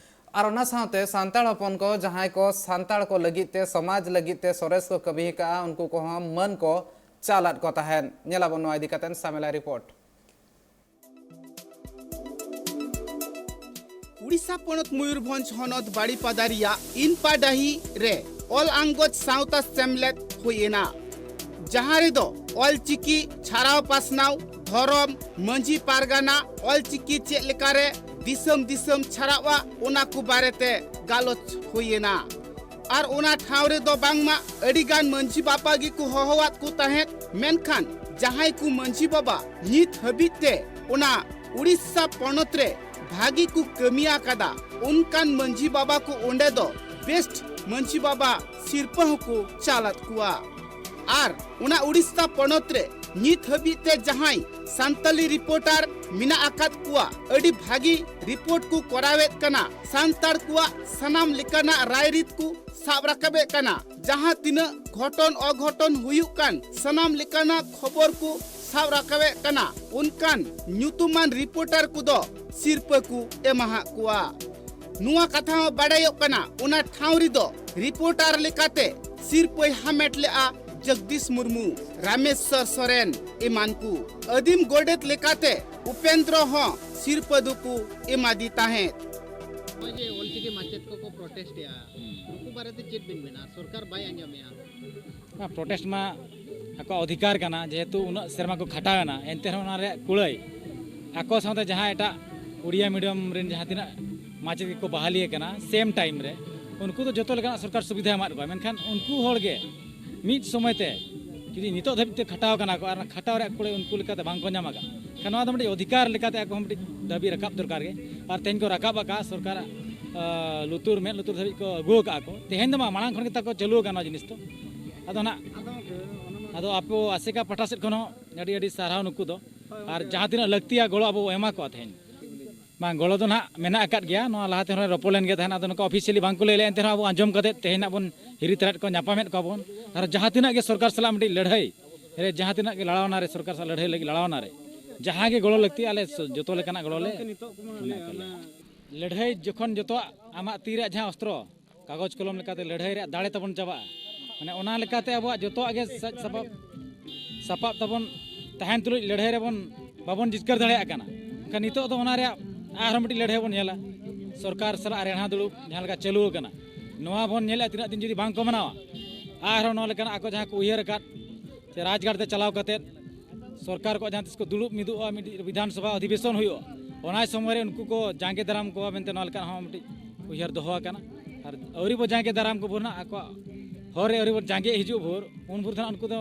ᱟᱨ ᱚᱱᱟ ᱥᱟᱶᱛᱮ ᱥᱟᱱᱛᱟᱲ ᱦᱚᱯᱚᱱ ᱠᱚ, ᱡᱟᱦᱟᱸᱭ ᱠᱚ ᱥᱟᱱᱛᱟᱲ ᱠᱚ ᱞᱟᱹᱜᱤᱫ ᱛᱮ, ᱥᱚᱢᱟᱡᱽ ᱞᱟᱹᱜᱤᱫ ᱛᱮ ᱥᱚᱨᱮᱥ ᱠᱚ ᱠᱟᱹᱢᱤ ᱟᱠᱟᱫᱼᱟ, ᱩᱱᱠᱩ ᱠᱚᱦᱚᱸ ᱢᱟᱹᱱ ᱠᱚ ᱪᱟᱞᱟᱫ ᱠᱚ ᱛᱟᱦᱮᱸᱱ᱾ ᱧᱮᱞᱟᱵᱚᱱ ᱱᱚᱣᱟ ᱤᱫᱤ ᱠᱟᱛᱮ ᱥᱟᱢᱮᱞᱟ ᱨᱤᱯᱳᱨᱴ᱾ ᱩᱲᱤᱥᱥᱟ ᱯᱚᱱᱚᱛ ᱢᱚᱭᱩᱨᱵᱷᱚᱸᱡᱽ ᱦᱚᱱᱚᱛ ᱵᱟᱲᱤᱯᱟᱫᱟ ᱨᱮᱭᱟᱜ ᱤᱱᱯᱟᱰᱟᱦᱤ ᱨᱮ ᱚᱞ ᱟᱝᱜᱚᱪ ᱥᱟᱶᱛᱟ ᱥᱮᱢᱞᱮᱫ ᱦᱩᱭ ᱮᱱᱟ, ᱡᱟᱦᱟᱸ ᱨᱮᱫᱚ ᱚᱞᱪᱤᱠᱤ ᱪᱷᱟᱨᱟᱣ ᱯᱟᱥᱱᱟᱣ, ᱫᱷᱚᱨᱚᱢ, ᱢᱟᱹᱡᱷᱤ ᱯᱟᱨᱜᱟᱱᱟ, ᱚᱞᱪᱤᱠᱤ ᱪᱮᱫ ᱞᱮᱠᱟᱨᱮ ᱫᱤᱥᱚᱢ ᱫᱤᱥᱚᱢ ᱪᱷᱟᱨᱟᱜᱼᱟ, ᱚᱱᱟ ᱠᱚ ᱵᱟᱨᱮᱛᱮ ᱜᱟᱞᱚᱪ ᱦᱩᱭ ᱮᱱᱟ᱾ ᱟᱨ ᱚᱱᱟ ᱴᱷᱟᱶ ᱨᱮᱫᱚ ᱵᱟᱝᱢᱟ ᱟᱹᱰᱤᱜᱟᱱ ᱢᱟᱹᱡᱷᱤ ᱵᱟᱵᱟ ᱜᱮᱠᱚ ᱦᱚᱦᱚᱣᱟᱫ ᱠᱚ ᱛᱟᱦᱮᱸᱫ, ᱢᱮᱱᱠᱷᱟᱱ ᱡᱟᱦᱟᱸᱭ ᱠᱚ ᱢᱟᱹᱡᱷᱤ ᱵᱟᱵᱟ ᱱᱤᱛ ᱦᱟᱹᱵᱤᱡ ᱛᱮ ᱚᱱᱟ ᱩᱲᱤᱥᱥᱟ ᱯᱚᱱᱚᱛ ᱨᱮ ᱵᱷᱟᱹᱜᱤ ᱠᱚ ᱠᱟᱹᱢᱤ ᱟᱠᱟᱫᱟ, ᱚᱱᱠᱟᱱ ᱢᱟᱹᱡᱷᱤ ᱵᱟᱵᱟ ᱠᱚ ᱚᱸᱰᱮ ᱫᱚ ᱵᱮᱥᱴ ᱢᱟᱹᱡᱷᱤ ᱵᱟᱵᱟ ᱥᱤᱨᱯᱟᱹ ᱦᱚᱸᱠᱚ ᱪᱟᱞᱟᱫ ᱠᱚᱣᱟ᱾ ᱟᱨ ᱚᱱᱟ ᱩᱲᱤᱥᱥᱟ ᱯᱚᱱᱚᱛ ᱨᱮ ᱱᱤᱛ ᱦᱟᱹᱵᱤᱡ ᱛᱮ ᱡᱟᱦᱟᱸᱭ ᱥᱟᱱᱛᱟᱞᱤ ᱨᱤᱯᱳᱨᱴᱟᱨ ᱢᱮᱱᱟᱜ ᱟᱠᱟᱫ ᱠᱚᱣᱟ, ᱟᱹᱰᱤ ᱵᱷᱟᱹᱜᱤ ᱨᱤᱯᱳᱨᱴ ᱠᱚ ᱠᱚᱨᱟᱣᱮᱫ ᱠᱟᱱᱟ᱾ ᱥᱟᱱᱛᱟᱲ ᱠᱚᱣᱟᱜ ᱥᱟᱱᱟᱢ ᱞᱮᱠᱟᱱᱟᱜ ᱨᱟᱭᱨᱤᱛ ᱠᱚ ᱥᱟᱵ ᱨᱟᱠᱟᱵᱮᱫ ᱠᱟᱱᱟ᱾ ᱡᱟᱦᱟᱸ ᱛᱤᱱᱟᱹᱜ ᱜᱷᱚᱴᱚᱱ ᱚᱜᱷᱚᱴᱚᱱ ᱦᱩᱭᱩᱜ ᱠᱟᱱ, ᱥᱟᱱᱟᱢ ᱞᱮᱠᱟᱱᱟᱜ ᱠᱷᱚᱵᱚᱨ ᱠᱚ ᱥᱟᱵ ᱨᱟᱠᱟᱵᱮᱫ ᱠᱟᱱᱟ᱾ ᱚᱱᱠᱟᱱ ᱧᱩᱛᱩᱢᱟᱱ ᱨᱤᱯᱳᱨᱴᱟᱨ ᱠᱚᱫᱚ ᱥᱤᱨᱯᱟᱹ ᱠᱚ ᱮᱢᱟᱦᱟᱜ ᱠᱚᱣᱟ᱾ ᱱᱚᱣᱟ ᱠᱟᱛᱷᱟ ᱦᱚᱸ ᱵᱟᱰᱟᱭᱚᱜ ᱠᱟᱱᱟ, ᱚᱱᱟ ᱴᱷᱟᱶ ᱨᱮᱫᱚ ᱨᱤᱯᱳᱨᱴᱟᱨ ᱞᱮᱠᱟᱛᱮ ᱥᱤᱨᱯᱟᱹᱭ ᱦᱟᱢᱮᱴ ᱞᱮᱫᱼᱟ ᱡᱚᱜᱽᱫᱤᱥ ᱢᱩᱨᱢᱩ, ᱨᱟᱢᱮᱥᱣᱚᱨ ᱥᱚᱨᱮᱱ ᱮᱢᱟᱱ ᱠᱚ᱾ ᱟᱹᱫᱤᱢ ᱜᱚᱰᱮᱛ ᱞᱮᱠᱟᱛᱮ ᱩᱯᱮᱱᱫᱨᱚ ᱦᱚᱸ ᱥᱤᱨᱯᱟᱹ ᱫᱚᱠᱚ ᱮᱢᱟᱫᱮ ᱛᱟᱦᱮᱸᱫ᱾ ᱱᱚᱜᱼᱚᱭ ᱡᱮ ᱚᱞᱪᱤᱠᱤ ᱢᱟᱪᱮᱫ ᱠᱚᱠᱚ ᱯᱨᱚᱴᱮᱥᱴ ᱮᱫᱼᱟ, ᱱᱩᱠᱩ ᱵᱟᱨᱮᱛᱮ ᱪᱮᱫ ᱵᱤᱱ ᱢᱮᱱᱟ? ᱥᱚᱨᱠᱟᱨ ᱵᱟᱭ ᱟᱸᱡᱚᱢᱮᱫᱼᱟ᱾ ᱱᱚᱣᱟ ᱯᱨᱚᱴᱮᱥᱴ ᱢᱟ ᱟᱠᱚᱣᱟᱜ ᱚᱫᱷᱤᱠᱟᱨ ᱠᱟᱱᱟ, ᱡᱮᱦᱮᱛᱩ ᱩᱱᱟᱹᱜ ᱥᱮᱨᱢᱟ ᱠᱚ ᱠᱷᱟᱴᱟᱣ ᱮᱱᱟ, ᱮᱱᱛᱮ ᱨᱮᱦᱚᱸ ᱚᱱᱟ ᱨᱮᱭᱟᱜ ᱠᱩᱲᱟᱹᱭ ᱟᱠᱚ ᱥᱟᱶᱛᱮ ᱡᱟᱦᱟᱸ ᱮᱴᱟᱜ ᱩᱲᱤᱭᱟ ᱢᱤᱰᱤᱭᱟᱢ ᱨᱮᱱ ᱡᱟᱦᱟᱸ ᱛᱤᱱᱟᱹᱜ ᱢᱟᱪᱮᱫ ᱜᱮᱠᱚ ᱵᱟᱦᱟᱞᱤ ᱟᱠᱟᱱᱟ, ᱥᱮᱢ ᱴᱟᱭᱤᱢ ᱨᱮ ᱩᱱᱠᱩ ᱫᱚ ᱡᱚᱛᱚ ᱞᱮᱠᱟᱱᱟᱜ ᱥᱚᱨᱠᱟᱨ ᱥᱩᱵᱤᱫᱷᱟ ᱮᱢᱟᱫ ᱠᱚᱣᱟ, ᱢᱮᱱᱠᱷᱟᱱ ᱩᱱᱠᱩ ᱦᱚᱲ ᱜᱮ ᱢᱤᱫ ᱥᱚᱢᱚᱭ ᱛᱮ ᱡᱩᱫᱤ ᱱᱤᱛᱚᱜ ᱫᱷᱟᱹᱵᱤᱡ ᱛᱮ ᱠᱷᱟᱴᱟᱣ ᱠᱟᱱᱟ ᱠᱚ ᱟᱨ ᱚᱱᱟ ᱠᱷᱟᱴᱟᱣ ᱨᱮᱭᱟᱜ ᱠᱩᱲᱟᱹᱭ ᱩᱱᱠᱩ ᱞᱮᱠᱟᱛᱮ ᱵᱟᱝ ᱠᱚ ᱧᱟᱢ ᱟᱠᱟᱫ, ᱮᱱᱠᱷᱟᱱ ᱱᱚᱣᱟ ᱫᱚ ᱢᱤᱫᱴᱤᱡ ᱚᱫᱷᱤᱠᱟᱨ ᱞᱮᱠᱟᱛᱮ ᱟᱠᱚ ᱦᱚᱸ ᱢᱤᱫᱴᱤᱡ ᱫᱟᱹᱵᱤ ᱨᱟᱠᱟᱵ ᱫᱚᱨᱠᱟᱨ ᱜᱮ᱾ ᱟᱨ ᱛᱮᱦᱮᱧ ᱠᱚ ᱨᱟᱠᱟᱵ ᱟᱠᱟᱫ, ᱥᱚᱨᱠᱟᱨᱟᱜ ᱞᱩᱛᱩᱨ, ᱢᱮᱫ ᱞᱩᱛᱩᱨ ᱫᱷᱟᱹᱵᱤᱡ ᱠᱚ ᱟᱹᱜᱩ ᱟᱠᱟᱫ ᱠᱚ᱾ ᱛᱮᱦᱮᱧ ᱫᱚ ᱢᱟ ᱢᱟᱲᱟᱝ ᱠᱷᱚᱱ ᱜᱮ ᱛᱟᱠᱚ ᱪᱟᱹᱞᱩ ᱟᱠᱟᱱᱟ ᱱᱚᱣᱟ ᱡᱤᱱᱤᱥ ᱫᱚ᱾ ᱟᱫᱚ ᱱᱟᱜ, ᱟᱫᱚ ᱟᱯᱮ ᱟᱥᱮᱠᱟ ᱯᱟᱦᱴᱟ ᱥᱮᱫ ᱠᱷᱚᱱ ᱦᱚᱸ ᱟᱹᱰᱤ ᱟᱹᱰᱤ ᱥᱟᱨᱦᱟᱣ ᱱᱩᱠᱩ ᱫᱚ᱾ ᱟᱨ ᱡᱟᱦᱟᱸ ᱛᱤᱱᱟᱹᱜ ᱞᱟᱹᱠᱛᱤᱭᱟ ᱜᱚᱲᱚ ᱟᱵᱚ ᱵᱚ ᱮᱢᱟ ᱠᱚᱣᱟ ᱛᱮᱦᱮᱧ᱾ ᱵᱟᱝ, ᱜᱚᱲᱚ ᱫᱚ ᱱᱟᱦᱟᱜ ᱢᱮᱱᱟᱜ ᱟᱠᱟᱫ ᱜᱮᱭᱟ᱾ ᱱᱚᱣᱟ ᱞᱟᱦᱟ ᱛᱮᱦᱚᱸ ᱨᱚᱯᱚᱲ ᱞᱮᱱ ᱜᱮ ᱛᱟᱦᱮᱱ, ᱟᱫᱚ ᱱᱚᱝᱠᱟ ᱚᱯᱷᱤᱥᱤᱭᱟᱞᱤ ᱵᱟᱝ ᱠᱚ ᱞᱟᱹᱭ ᱞᱮᱫᱼᱟ, ᱮᱱᱛᱮ ᱨᱮᱦᱚᱸ ᱟᱵᱚ ᱟᱸᱡᱚᱢ ᱠᱟᱛᱮᱫ ᱛᱮᱦᱮᱧ ᱱᱟᱜ ᱵᱚᱱ ᱦᱤᱨᱤ ᱛᱟᱨᱟᱭᱮᱫ ᱠᱚᱣᱟ, ᱧᱟᱯᱟᱢᱮᱫ ᱠᱚᱣᱟ ᱵᱚᱱ᱾ ᱟᱨ ᱡᱟᱦᱟᱸ ᱛᱤᱱᱟᱹᱜ ᱜᱮ ᱥᱚᱨᱠᱟᱨ ᱥᱟᱞᱟᱜ ᱢᱤᱫᱴᱤᱡ ᱞᱟᱹᱲᱦᱟᱹᱭ ᱨᱮ, ᱡᱟᱦᱟᱸ ᱛᱤᱱᱟᱹᱜ ᱜᱮ ᱞᱟᱲᱟᱣᱱᱟ ᱨᱮ, ᱥᱚᱨᱠᱟᱨ ᱥᱟᱞᱟᱜ ᱞᱟᱹᱲᱦᱟᱹᱭ ᱞᱟᱹᱜᱤᱫ ᱞᱟᱲᱟᱣᱱᱟ ᱨᱮ, ᱡᱟᱦᱟᱸ ᱜᱮ ᱜᱚᱲᱚ ᱞᱟᱹᱠᱛᱤ, ᱟᱞᱮ ᱡᱚᱛᱚ ᱞᱮᱠᱟᱱᱟᱜ ᱜᱚᱲᱚ ᱞᱮ ᱮᱢᱟ ᱠᱚᱣᱟ᱾ ᱞᱟᱹᱲᱦᱟᱹᱭ ᱡᱚᱠᱷᱚᱱ ᱡᱚᱛᱚᱣᱟᱜ ᱟᱢᱟᱜ ᱛᱤ ᱨᱮᱭᱟᱜ ᱡᱟᱦᱟᱸ ᱚᱥᱛᱨᱚ, ᱠᱟᱜᱚᱡᱽ ᱠᱚᱞᱚᱢ ᱞᱮᱠᱟᱛᱮ ᱞᱟᱹᱲᱦᱟᱹᱭ ᱨᱮᱭᱟᱜ ᱫᱟᱲᱮ ᱛᱟᱵᱚᱱ ᱪᱟᱵᱟᱜᱼᱟ, ᱢᱟᱱᱮ ᱚᱱᱟ ᱞᱮᱠᱟᱛᱮ ᱟᱵᱚᱣᱟᱜ ᱡᱚᱛᱚᱣᱟᱜ ᱜᱮ ᱥᱟᱡᱽ ᱥᱟᱯᱟᱵ, ᱥᱟᱯᱟᱵ ᱛᱟᱵᱚᱱ ᱛᱟᱦᱮᱱ ᱛᱩᱞᱩᱡ ᱞᱟᱹᱲᱦᱟᱹᱭ ᱨᱮᱵᱚᱱ, ᱵᱟᱵᱚᱱ ᱡᱤᱛᱠᱟᱹᱨ ᱫᱟᱲᱮᱭᱟᱜ ᱠᱟᱱᱟ᱾ ᱮᱱᱠᱷᱟᱱ ᱱᱤᱛᱚᱜ ᱫᱚ ᱚᱱᱟ ᱨᱮᱭᱟᱜ ᱟᱨᱦᱚᱸ ᱢᱤᱫᱴᱤᱡ ᱞᱟᱹᱲᱦᱟᱹᱭ ᱵᱚᱱ ᱧᱮᱞᱟ᱾ ᱥᱚᱨᱠᱟᱨ ᱥᱟᱞᱟᱜ ᱨᱮᱲᱦᱟ ᱫᱩᱲᱩᱵ ᱡᱟᱦᱟᱸ ᱞᱮᱠᱟ ᱪᱟᱹᱞᱩ ᱟᱠᱟᱱᱟ, ᱱᱚᱣᱟ ᱵᱚᱱ ᱧᱮᱞᱮᱫᱼᱟ ᱛᱤᱱᱟᱹᱜ ᱫᱤᱱ ᱡᱩᱫᱤ ᱵᱟᱝ ᱠᱚ ᱢᱟᱱᱟᱣᱟ, ᱟᱨᱦᱚᱸ ᱱᱚᱣᱟ ᱞᱮᱠᱟᱱᱟᱜ ᱟᱠᱚ ᱡᱟᱦᱟᱸ ᱠᱚ ᱩᱭᱦᱟᱹᱨ ᱟᱠᱟᱫ ᱥᱮ ᱨᱟᱡᱽᱜᱟᱲ ᱛᱮ ᱪᱟᱞᱟᱣ ᱠᱟᱛᱮᱫ ᱥᱚᱨᱠᱟᱨ ᱠᱚ ᱡᱟᱦᱟᱸ ᱛᱤᱥ ᱠᱚ ᱫᱩᱲᱩᱵ ᱢᱤᱫᱚᱜᱼᱟ, ᱢᱤᱫᱴᱤᱡ ᱵᱤᱫᱷᱟᱱ ᱥᱚᱵᱷᱟ ᱚᱫᱷᱤᱵᱮᱥᱚᱱ ᱦᱩᱭᱩᱜᱼᱟ, ᱚᱱᱟ ᱥᱚᱢᱚᱭ ᱨᱮ ᱩᱱᱠᱩ ᱠᱚ ᱡᱟᱸᱜᱮ ᱫᱟᱨᱟᱢ ᱠᱚᱣᱟ ᱢᱮᱱᱛᱮ ᱱᱚᱣᱟ ᱞᱮᱠᱟᱱᱟᱜ ᱦᱚᱸ ᱢᱤᱫᱴᱤᱡ ᱩᱭᱦᱟᱹᱨ ᱫᱚᱦᱚ ᱟᱠᱟᱱᱟ᱾ ᱟᱨ ᱟᱹᱣᱨᱤ ᱵᱚ ᱡᱟᱸᱜᱮ ᱫᱟᱨᱟᱢ ᱠᱚ ᱵᱷᱳᱨ ᱱᱟᱜ ᱟᱠᱚᱣᱟᱜ ᱦᱚᱨ ᱨᱮ ᱟᱹᱣᱨᱤ ᱵᱚ ᱡᱟᱸᱜᱮ ᱦᱤᱡᱩᱜ ᱵᱷᱳᱨ, ᱩᱱ ᱵᱷᱳᱨ ᱫᱚ ᱱᱟᱜ ᱩᱱᱠᱩ ᱫᱚ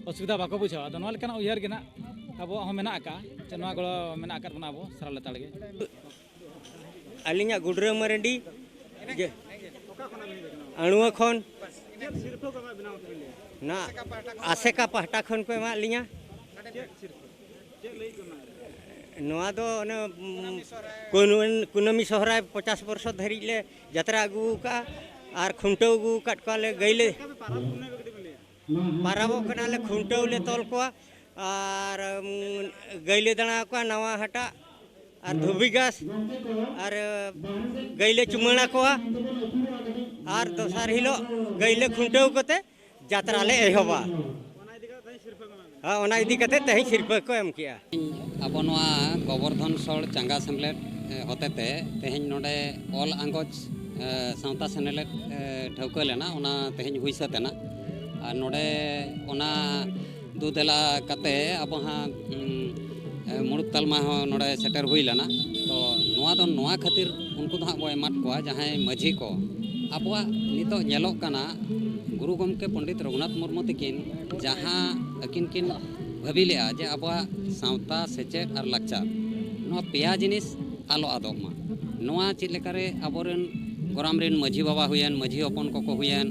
ᱚᱥᱩᱵᱤᱫᱷᱟ ᱵᱟᱠᱚ ᱵᱩᱡᱷᱟᱹᱣᱟ᱾ ᱟᱫᱚ ᱱᱚᱣᱟ ᱞᱮᱠᱟᱱᱟᱜ ᱩᱭᱦᱟᱹᱨ ᱜᱮ ᱱᱟᱜ ᱟᱵᱚᱣᱟᱜ ᱦᱚᱸ ᱢᱮᱱᱟᱜ ᱟᱠᱟᱫᱼᱟ, ᱡᱮ ᱱᱚᱣᱟ ᱜᱚᱲᱚ ᱢᱮᱱᱟᱜ ᱟᱠᱟᱫ ᱵᱚᱱᱟ ᱟᱵᱚ ᱥᱟᱨᱟ ᱞᱮᱛᱟᱲ ᱜᱮ᱾ ᱟᱹᱞᱤᱧᱟᱜ ᱜᱩᱰᱨᱟᱹ ᱢᱟᱨᱟᱱᱰᱤ, ᱡᱮ, ᱟᱹᱲᱩᱣᱟᱹ ᱠᱷᱚᱱ᱾ ᱱᱟ ᱟᱥᱮᱠᱟ ᱯᱟᱦᱴᱟ ᱠᱷᱚᱱ ᱠᱚ ᱮᱢᱟᱜ ᱞᱤᱧᱟ᱾ ᱱᱚᱣᱟ ᱫᱚ ᱚᱱᱮ, ᱩᱢ, ᱠᱩᱱᱟᱹᱢᱤ, ᱠᱩᱱᱟᱹᱢᱤ ᱥᱚᱦᱨᱟᱭ ᱯᱚᱪᱟᱥ ᱵᱚᱨᱥᱚ ᱫᱷᱟᱹᱨᱤᱡ ᱞᱮ ᱡᱟᱛᱨᱟ ᱟᱹᱜᱩ ᱟᱠᱟᱫᱼᱟ ᱟᱨ ᱠᱷᱩᱱᱴᱟᱹᱣ ᱟᱹᱜᱩ ᱟᱠᱟᱫ ᱠᱚᱣᱟᱞᱮ ᱜᱟᱹᱭ ᱞᱮ᱾ ᱯᱟᱨᱟᱵᱚᱜ ᱠᱟᱱᱟᱞᱮ, ᱠᱷᱩᱱᱴᱟᱹᱣ ᱞᱮ ᱛᱚᱞ ᱠᱚᱣᱟ ᱟᱨ, ᱩᱢ, ᱜᱟᱹᱭ ᱞᱮ ᱫᱟᱬᱟ ᱟᱠᱚᱣᱟ ᱱᱟᱣᱟ ᱦᱟᱴᱟᱜ ᱟᱨ ᱫᱷᱩᱵᱤ ᱜᱷᱟᱥ ᱟᱨ ᱜᱟᱹᱭ ᱞᱮ ᱪᱩᱢᱟᱹᱲ ᱟᱠᱚᱣᱟ ᱟᱨ ᱫᱚᱥᱟᱨ ᱦᱤᱞᱳᱜ ᱜᱟᱹᱭ ᱞᱮ ᱠᱷᱩᱱᱴᱟᱹᱣ ᱠᱚᱛᱮ ᱡᱟᱛᱨᱟ ᱞᱮ ᱮᱦᱚᱵᱟ᱾ ᱦᱮᱸ, ᱚᱱᱟ ᱤᱫᱤ ᱠᱟᱛᱮ ᱛᱮᱦᱮᱧ ᱥᱤᱨᱯᱟᱹ ᱠᱚ ᱮᱢ ᱠᱮᱜᱼᱟ᱾ ᱟᱵᱚ ᱱᱚᱣᱟ ᱜᱳᱵᱚᱨᱫᱷᱚᱱ ᱥᱚᱲ ᱪᱟᱸᱜᱟ ᱥᱮᱢᱞᱮᱫ, ᱮ, ᱦᱚᱛᱮᱛᱮ ᱛᱮᱦᱮᱧ ᱱᱚᱰᱮ ᱚᱞ ᱟᱸᱜᱚᱪ, ᱮ, ᱥᱟᱶᱛᱟ ᱥᱮᱱᱮᱞᱮᱫ, ᱮ, ᱴᱷᱟᱹᱣᱠᱟᱹ ᱞᱮᱱᱟ, ᱚᱱᱟ ᱛᱮᱦᱮᱧ ᱦᱩᱭ ᱥᱟᱹᱛ ᱮᱱᱟ᱾ ᱟᱨ ᱱᱚᱰᱮ ᱚᱱᱟ ᱫᱩ ᱫᱮᱞᱟ ᱠᱟᱛᱮ ᱟᱵᱚ ᱦᱟᱸᱜ, ᱩᱢ, ᱮ, ᱢᱩᱲᱩᱫ ᱛᱟᱞᱢᱟ ᱦᱚᱸ ᱱᱚᱰᱮ ᱥᱮᱴᱮᱨ ᱦᱩᱭ ᱞᱮᱱᱟ᱾ ᱛᱚ ᱱᱚᱣᱟ ᱫᱚ ᱱᱚᱣᱟ ᱠᱷᱟᱹᱛᱤᱨ ᱩᱱᱠᱩ ᱫᱚ ᱦᱟᱸᱜ ᱵᱚ ᱮᱢᱟᱫ ᱠᱚᱣᱟ, ᱡᱟᱦᱟᱸᱭ ᱢᱟᱹᱡᱷᱤ ᱠᱚ᱾ ᱟᱵᱚᱣᱟᱜ ᱱᱤᱛᱚᱜ ᱧᱮᱞᱚᱜ ᱠᱟᱱᱟ, ᱜᱩᱨᱩ ᱜᱚᱢᱠᱮ ᱯᱚᱱᱰᱤᱛ ᱨᱚᱜᱷᱩᱱᱟᱛᱷ ᱢᱩᱨᱢᱩ ᱛᱟᱹᱠᱤᱱ ᱡᱟᱦᱟᱸ ᱟᱹᱠᱤᱱ ᱠᱤᱱ ᱵᱷᱟᱹᱵᱤ ᱞᱮᱜᱼᱟ ᱡᱮ ᱟᱵᱚᱣᱟᱜ ᱥᱟᱶᱛᱟ, ᱥᱮᱪᱮᱫ ᱟᱨ ᱞᱟᱠᱪᱟᱨ, ᱱᱚᱣᱟ ᱯᱮᱭᱟ ᱡᱤᱱᱤᱥ ᱟᱞᱚ ᱟᱫᱚᱜ ᱢᱟ᱾ ᱱᱚᱣᱟ ᱪᱮᱫ ᱞᱮᱠᱟᱨᱮ ᱟᱵᱚᱨᱮᱱ ᱜᱚᱨᱟᱢ ᱨᱮᱱ ᱢᱟᱹᱡᱷᱤ ᱵᱟᱵᱟ ᱦᱩᱭᱮᱱ, ᱢᱟᱹᱡᱷᱤ ᱦᱚᱯᱚᱱ ᱠᱚᱠᱚ ᱦᱩᱭᱮᱱ,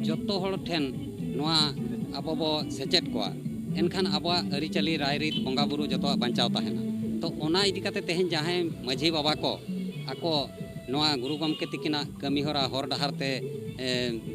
ᱡᱚᱛᱚ ᱦᱚᱲ ᱴᱷᱮᱱ ᱱᱚᱣᱟ ᱟᱵᱚ ᱵᱚ ᱥᱮᱪᱮᱫ ᱠᱚᱣᱟ, ᱮᱱᱠᱷᱟᱱ ᱟᱵᱚᱣᱟᱜ ᱟᱹᱨᱤᱪᱟᱹᱞᱤ, ᱨᱟᱭᱨᱤᱛ, ᱵᱚᱸᱜᱟ ᱵᱩᱨᱩ ᱡᱚᱛᱚᱣᱟᱜ ᱵᱟᱧᱪᱟᱣ ᱛᱟᱦᱮᱱᱟ᱾ ᱛᱚ ᱚᱱᱟ ᱤᱫᱤ ᱠᱟᱛᱮ ᱛᱮᱦᱮᱧ ᱡᱟᱦᱟᱸᱭ ᱢᱟᱹᱡᱷᱤ ᱵᱟᱵᱟ ᱠᱚ ᱟᱠᱚ ᱱᱚᱣᱟ ᱜᱩᱨᱩ ᱜᱚᱢᱠᱮ ᱛᱤᱠᱤᱱᱟᱜ ᱠᱟᱹᱢᱤ ᱦᱚᱨᱟ ᱦᱚᱨ ᱰᱟᱦᱟᱨ ᱛᱮ, ᱮ,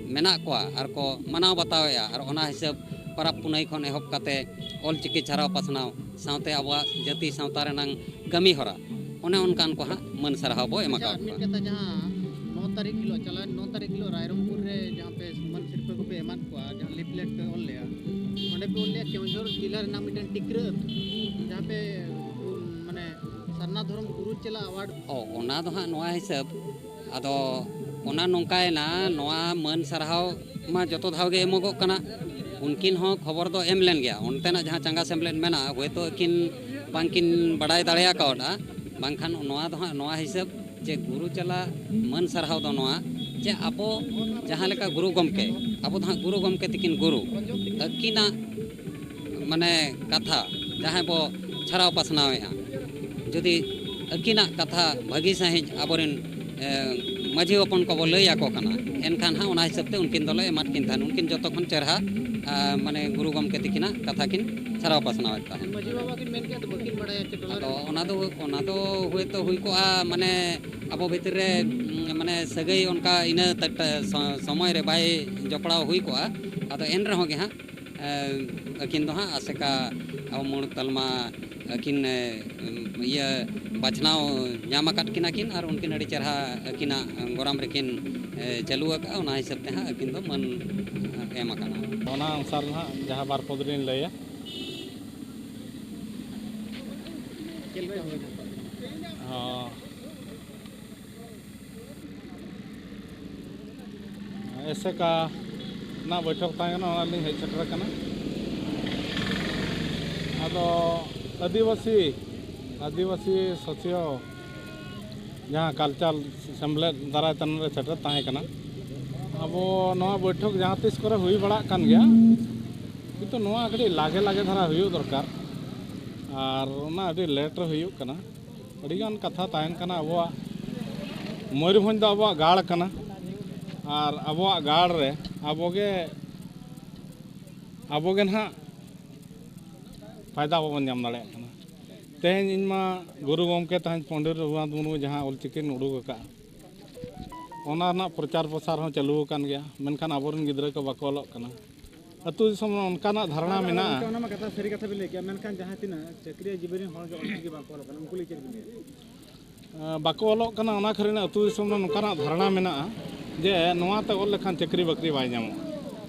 ᱢᱮᱱᱟᱜ ᱠᱚᱣᱟ ᱟᱨ ᱠᱚ ᱢᱟᱱᱟᱣ ᱵᱟᱛᱟᱣᱮᱫᱼᱟ, ᱟᱨ ᱚᱱᱟ ᱦᱤᱥᱟᱹᱵ ᱯᱚᱨᱚᱵᱽ ᱯᱩᱱᱟᱹᱭ ᱠᱷᱚᱱ ᱮᱦᱚᱵ ᱠᱟᱛᱮ ᱚᱞ ᱪᱤᱠᱤ ᱪᱷᱟᱨᱟᱣ ᱯᱟᱥᱱᱟᱣ ᱥᱟᱶᱛᱮ ᱟᱵᱚᱣᱟᱜ ᱡᱟᱹᱛᱤ ᱥᱟᱶᱛᱟ ᱨᱮᱱᱟᱝ ᱠᱟᱹᱢᱤ ᱦᱚᱨᱟ, ᱚᱱᱮ ᱚᱱᱠᱟᱱ ᱠᱚ ᱦᱟᱸᱜ ᱢᱟᱹᱱ ᱥᱟᱨᱦᱟᱣ ᱵᱚ ᱮᱢᱟ ᱟᱪᱪᱷᱟ, ᱠᱟᱣᱟ ᱟᱨ ᱢᱤᱫ ᱠᱚᱣᱟ᱾ ᱠᱟᱛᱷᱟ, ᱡᱟᱦᱟᱸ ᱱᱚ ᱛᱟᱹᱨᱤᱠᱷ ᱦᱤᱞᱳᱜ, ᱪᱟᱞᱟᱣᱮᱱ ᱱᱚ ᱛᱟᱹᱨᱤᱠᱷ ᱦᱤᱞᱳᱜ ᱨᱟᱭᱨᱚᱝᱯᱩᱨ ᱨᱮ ᱡᱟᱦᱟᱸ ᱯᱮ ᱥᱚᱱᱢᱟᱱ ᱥᱤᱨᱯᱟᱹ ᱠᱚᱯᱮ ᱮᱢᱟᱫ ᱠᱚᱣᱟ, ᱡᱟᱦᱟᱸ ᱞᱤᱯᱷᱞᱮᱴ ᱯᱮ ᱚᱞ ᱞᱮᱜᱼᱟ, ᱚᱸᱰᱮ ᱯᱮ ᱚᱞ ᱞᱮᱜᱼᱟ ᱠᱮᱣᱚᱱᱡᱷᱚᱨ ᱡᱮᱞᱟ ᱨᱮᱱᱟᱜ ᱢᱤᱫᱴᱮᱱ ᱴᱤᱠᱨᱟᱹ ᱟᱹᱛᱩ, ᱡᱟᱦᱟᱸ ᱯᱮ, ᱩᱱ, ᱢᱟᱱᱮ, ᱥᱟᱨᱱᱟ ᱫᱷᱚᱨᱚᱢ ᱜᱩᱨᱩ ᱪᱮᱞᱟ ᱟᱣᱟᱨᱰ᱾ ᱚ, ᱚᱱᱟ ᱫᱚ ᱦᱟᱸᱜ ᱱᱚᱣᱟ ᱦᱤᱥᱟᱹᱵ, ᱟᱫᱚ ᱚᱱᱟ ᱱᱚᱝᱠᱟᱭᱮᱱᱟ, ᱱᱚᱣᱟ ᱢᱟᱹᱱ ᱥᱟᱨᱦᱟᱣ ᱢᱟ ᱡᱚᱛᱚ ᱫᱷᱟᱣ ᱜᱮ ᱮᱢᱚᱜᱚᱜ ᱠᱟᱱᱟ᱾ ᱩᱱᱠᱤᱱ ᱦᱚᱸ ᱠᱷᱚᱵᱚᱨ ᱫᱚ ᱮᱢ ᱞᱮᱱ ᱜᱮᱭᱟ, ᱚᱱᱛᱮᱱᱟᱜ ᱡᱟᱦᱟᱸ ᱪᱟᱸᱜᱟ ᱥᱮᱢᱞᱮᱫ ᱢᱮᱱᱟᱜᱼᱟ, ᱦᱚᱭᱛᱳ ᱟᱹᱠᱤᱱ ᱵᱟᱝᱠᱤᱱ ᱵᱟᱰᱟᱭ ᱫᱟᱲᱮ ᱠᱟᱣᱫᱟ, ᱵᱟᱝᱠᱷᱟᱱ ᱱᱚᱣᱟ ᱫᱚ ᱦᱟᱸᱜ ᱱᱚᱣᱟ ᱦᱤᱥᱟᱹᱵ ᱡᱮ ᱜᱩᱨᱩ ᱪᱟᱞᱟ ᱢᱟᱹᱱ ᱥᱟᱨᱦᱟᱣ ᱫᱚ ᱱᱚᱣᱟ ᱡᱮ ᱟᱵᱚ ᱡᱟᱦᱟᱸ ᱞᱮᱠᱟ ᱜᱩᱨᱩ ᱜᱚᱢᱠᱮ, ᱟᱵᱚ ᱫᱚ ᱦᱟᱸᱜ ᱜᱩᱨᱩ ᱜᱚᱢᱠᱮ ᱛᱤᱠᱤᱱ ᱜᱩᱨᱩ, ᱟᱹᱠᱤᱱᱟᱜ ᱢᱟᱱᱮ ᱠᱟᱛᱷᱟ ᱡᱟᱦᱟᱸᱭ ᱵᱚ ᱪᱷᱟᱨᱟᱣ ᱯᱟᱥᱱᱟᱣᱮᱫᱼᱟ, ᱡᱩᱫᱤ ᱟᱹᱠᱤᱱᱟᱜ ᱠᱟᱛᱷᱟ ᱵᱷᱟᱹᱜᱤ ᱥᱟᱺᱦᱤᱡ ᱟᱵᱚᱨᱮᱱ, ᱮ, ᱢᱟᱹᱡᱷᱤ ᱦᱚᱯᱚᱱ ᱠᱚᱵᱚ ᱞᱟᱹᱭ ᱟᱠᱚ ᱠᱟᱱᱟ, ᱮᱱᱠᱷᱟᱱ ᱦᱟᱸᱜ ᱚᱱᱟ ᱦᱤᱥᱟᱹᱵ ᱛᱮ ᱩᱱᱠᱤᱱ ᱫᱚᱞᱮ ᱮᱢᱟᱫ ᱠᱤᱱ ᱛᱟᱦᱮᱱ᱾ ᱩᱱᱠᱤᱱ ᱡᱚᱛᱚ ᱠᱷᱚᱱ ᱪᱮᱨᱦᱟ, ᱟ, ᱢᱟᱱᱮ ᱜᱩᱨᱩ ᱜᱚᱢᱠᱮ ᱛᱤᱠᱤᱱᱟᱜ ᱠᱟᱛᱷᱟ ᱠᱤᱱ ᱪᱷᱟᱨᱟᱣ ᱯᱟᱥᱱᱟᱣᱮᱫ ᱛᱟᱦᱮᱱ᱾ ᱢᱟᱹᱡᱷᱤ ᱵᱟᱵᱟ ᱠᱤᱱ ᱢᱮᱱ ᱠᱮᱫ ᱫᱚ ᱵᱟᱹᱠᱤᱱ ᱵᱟᱲᱟᱭᱟ ᱪᱮ ᱴᱚᱞᱟ ᱟᱫᱚ ᱨᱮ? ᱚᱱᱟ ᱫᱚ, ᱚᱱᱟ ᱫᱚ ᱦᱳᱭᱛᱳ ᱦᱩᱭ ᱠᱚᱜᱼᱟ, ᱢᱟᱱᱮ ᱟᱵᱚ ᱵᱷᱤᱛᱤᱨ ᱨᱮ, ᱩᱸ, ᱢᱟᱱᱮ ᱥᱟᱹᱜᱟᱹᱭ ᱚᱱᱠᱟ ᱤᱱᱟᱹ ᱛᱟᱠ-, ᱥᱚ-, ᱥᱚᱢᱚᱭ ᱨᱮ ᱵᱟᱭ ᱡᱚᱯᱲᱟᱣ ᱦᱩᱭ ᱠᱚᱜᱼᱟ᱾ ᱟᱫᱚ ᱮᱱ ᱨᱮᱦᱚᱸ ᱜᱮ ᱦᱟᱸᱜ, ᱮ, ᱟᱹᱠᱤᱱ ᱫᱚ ᱦᱟᱸᱜ ᱟᱥᱮᱠᱟ ᱟᱵᱚ ᱢᱩᱬᱩᱫ ᱛᱟᱞᱢᱟ ᱟᱹᱠᱤᱱ, ᱮ, ᱤᱭᱟᱹ ᱵᱟᱪᱷᱱᱟᱣ ᱧᱟᱢ ᱟᱠᱟᱫ ᱠᱤᱱᱟ ᱠᱤᱱ ᱟᱨ ᱩᱱᱠᱤᱱ ᱟᱹᱰᱤ ᱪᱮᱨᱦᱟ ᱟᱹᱠᱤᱱᱟᱜ ᱜᱚᱨᱟᱢ ᱨᱮᱠᱤᱱ, ᱮ, ᱪᱟᱹᱞᱩ ᱟᱠᱟᱫᱼᱟ᱾ ᱚᱱᱟ ᱦᱤᱥᱟᱹᱵ ᱛᱮ ᱦᱟᱸᱜ ᱟᱹᱠᱤᱱ ᱫᱚ ᱢᱟᱹᱱ, ᱮ, ᱮᱢ ᱟᱠᱟᱱᱟ᱾ ᱚᱱᱟ ᱚᱱᱩᱥᱟᱨ ᱦᱟᱸᱜ ᱡᱟᱦᱟᱸ ᱵᱟᱨ ᱯᱚᱫ ᱞᱤᱧ ᱞᱟᱹᱭᱟ᱾ ᱪᱮᱫ ᱞᱮᱠᱟ ᱦᱩᱭᱱᱟ? ᱦᱚᱸ᱾ ᱮᱥᱮᱠᱟ ᱨᱮᱱᱟᱜ ᱵᱳᱭᱴᱷᱚᱠ ᱛᱟᱦᱮᱸ ᱠᱟᱱᱟ, ᱚᱱᱟ ᱨᱮᱞᱤᱧ ᱦᱮᱡ ᱥᱮᱴᱮᱨ ᱟᱠᱟᱱᱟ᱾ ᱟᱫᱚ ᱟᱹᱫᱤᱵᱟᱹᱥᱤ, ᱟᱹᱫᱤᱵᱟᱹᱥᱤ ᱥᱳᱥᱤᱭᱳ ᱡᱟᱦᱟᱸ ᱠᱟᱞᱪᱟᱨ ᱥᱮᱢᱞᱮᱫ ᱫᱟᱨᱟᱭ ᱛᱮ ᱱᱚᱰᱮ ᱥᱮᱴᱮᱨ ᱛᱟᱦᱮᱸ ᱠᱟᱱᱟ᱾ ᱟᱵᱚ ᱱᱚᱣᱟ ᱵᱳᱭᱴᱷᱚᱠ ᱡᱟᱦᱟᱸ ᱛᱤᱥ ᱠᱚᱨᱮ ᱦᱩᱭ ᱵᱟᱲᱟᱜ ᱠᱟᱱ ᱜᱮᱭᱟ, ᱠᱤᱱᱛᱩ ᱱᱚᱣᱟ ᱠᱟᱹᱴᱤᱡ ᱞᱟᱜᱮ ᱞᱟᱜᱮ ᱫᱷᱟᱨᱟ ᱦᱩᱭᱩᱜ ᱫᱚᱨᱠᱟᱨ, ᱟᱨ ᱚᱱᱟ ᱟᱹᱰᱤ ᱞᱮᱴ ᱨᱮ ᱦᱩᱭᱩᱜ ᱠᱟᱱᱟ᱾ ᱟᱹᱰᱤᱜᱟᱱ ᱠᱟᱛᱷᱟ ᱛᱟᱦᱮᱱ ᱠᱟᱱᱟ᱾ ᱟᱵᱚᱣᱟᱜ ᱢᱚᱭᱩᱨᱵᱷᱚᱸᱡᱽ ᱫᱚ ᱟᱵᱚᱣᱟᱜ ᱜᱟᱲ ᱠᱟᱱᱟ, ᱟᱨ ᱟᱵᱚᱣᱟᱜ ᱜᱟᱲ ᱨᱮ ᱟᱵᱚᱜᱮ, ᱟᱵᱚᱜᱮ ᱱᱟᱦᱟᱜ ᱯᱷᱟᱭᱫᱟ ᱵᱟᱵᱚᱱ ᱧᱟᱢ ᱫᱟᱲᱮᱭᱟᱜ ᱠᱟᱱᱟ᱾ ᱛᱮᱦᱮᱧ ᱤᱧ ᱢᱟ ᱜᱩᱨᱩ ᱜᱚᱢᱠᱮ ᱛᱟᱦᱮᱧ ᱯᱚᱱᱰᱤᱛ ᱨᱚᱜᱷᱩᱱᱟᱛᱷ ᱢᱩᱨᱢᱩ ᱡᱟᱦᱟᱸ ᱚᱞᱪᱤᱠᱤᱧ ᱩᱰᱩᱠ ᱟᱠᱟᱫᱼᱟ, ᱚᱱᱟ ᱨᱮᱱᱟᱜ ᱯᱨᱚᱪᱟᱨ ᱯᱨᱚᱥᱟᱨ ᱦᱚᱸ ᱪᱟᱹᱞᱩ ᱟᱠᱟᱱ ᱜᱮᱭᱟ, ᱢᱮᱱᱠᱷᱟᱱ ᱟᱵᱚᱨᱮᱱ ᱜᱤᱫᱽᱨᱟᱹ ᱠᱚ ᱵᱟᱠᱚ ᱚᱞᱚᱜ ᱠᱟᱱᱟ᱾ ᱟᱹᱛᱩ ᱫᱤᱥᱚᱢ ᱨᱮ ᱚᱱᱠᱟᱱᱟᱜ ᱫᱷᱟᱨᱚᱱᱟ ᱢᱮᱱᱟᱜᱼᱟ᱾ ᱚᱱᱟ ᱢᱟ ᱠᱟᱛᱷᱟ ᱥᱟᱹᱨᱤ ᱠᱟᱛᱷᱟ ᱵᱤᱱ ᱞᱟᱹᱭ ᱠᱮᱜᱼᱟ, ᱢᱮᱱᱠᱷᱟᱱ ᱡᱟᱦᱟᱸ ᱛᱤᱱᱟᱹᱜ ᱪᱟᱹᱠᱨᱤᱭᱟᱹ ᱡᱤᱵᱚᱱ ᱨᱮᱱ ᱦᱚᱲ ᱜᱮ ᱚᱞᱪᱤᱠᱤ ᱵᱟᱝᱠᱚ ᱚᱞᱚᱜ ᱠᱟᱱᱟ, ᱩᱱᱠᱩ ᱞᱟᱹᱜᱤᱫ ᱪᱮᱫ ᱵᱤᱱ ᱞᱟᱹᱭᱟ? ᱟᱸ, ᱵᱟᱠᱚ ᱚᱞᱚᱜ ᱠᱟᱱᱟ, ᱚᱱᱟ ᱠᱷᱟᱹᱛᱤᱨ ᱟᱹᱛᱩ ᱫᱤᱥᱚᱢ ᱨᱮ ᱱᱚᱝᱠᱟᱱᱟᱜ ᱫᱷᱟᱨᱚᱱᱟ ᱢᱮᱱᱟᱜᱼᱟ ᱡᱮ ᱱᱚᱣᱟ ᱛᱮ ᱚᱞ ᱞᱮᱠᱷᱟᱱ ᱪᱟᱹᱠᱨᱤ ᱵᱟᱹᱠᱨᱤ ᱵᱟᱭ ᱧᱟᱢᱚᱜᱼᱟ᱾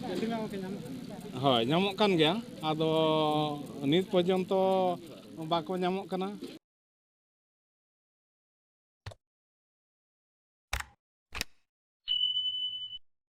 ᱪᱟᱹᱠᱨᱤ ᱢᱟ ᱜᱚᱢᱠᱮ ᱧᱟᱢᱚᱜ ᱠᱟᱱ ᱜᱮᱭᱟ᱾ ᱦᱳᱭ, ᱧᱟᱢᱚᱜ ᱠᱟᱱ ᱜᱮᱭᱟ, ᱟᱫᱚ ᱱᱤᱛ ᱯᱚᱨᱡᱚᱱᱛᱚ ᱵᱟᱠᱚ ᱧᱟᱢᱚᱜ ᱠᱟᱱᱟ᱾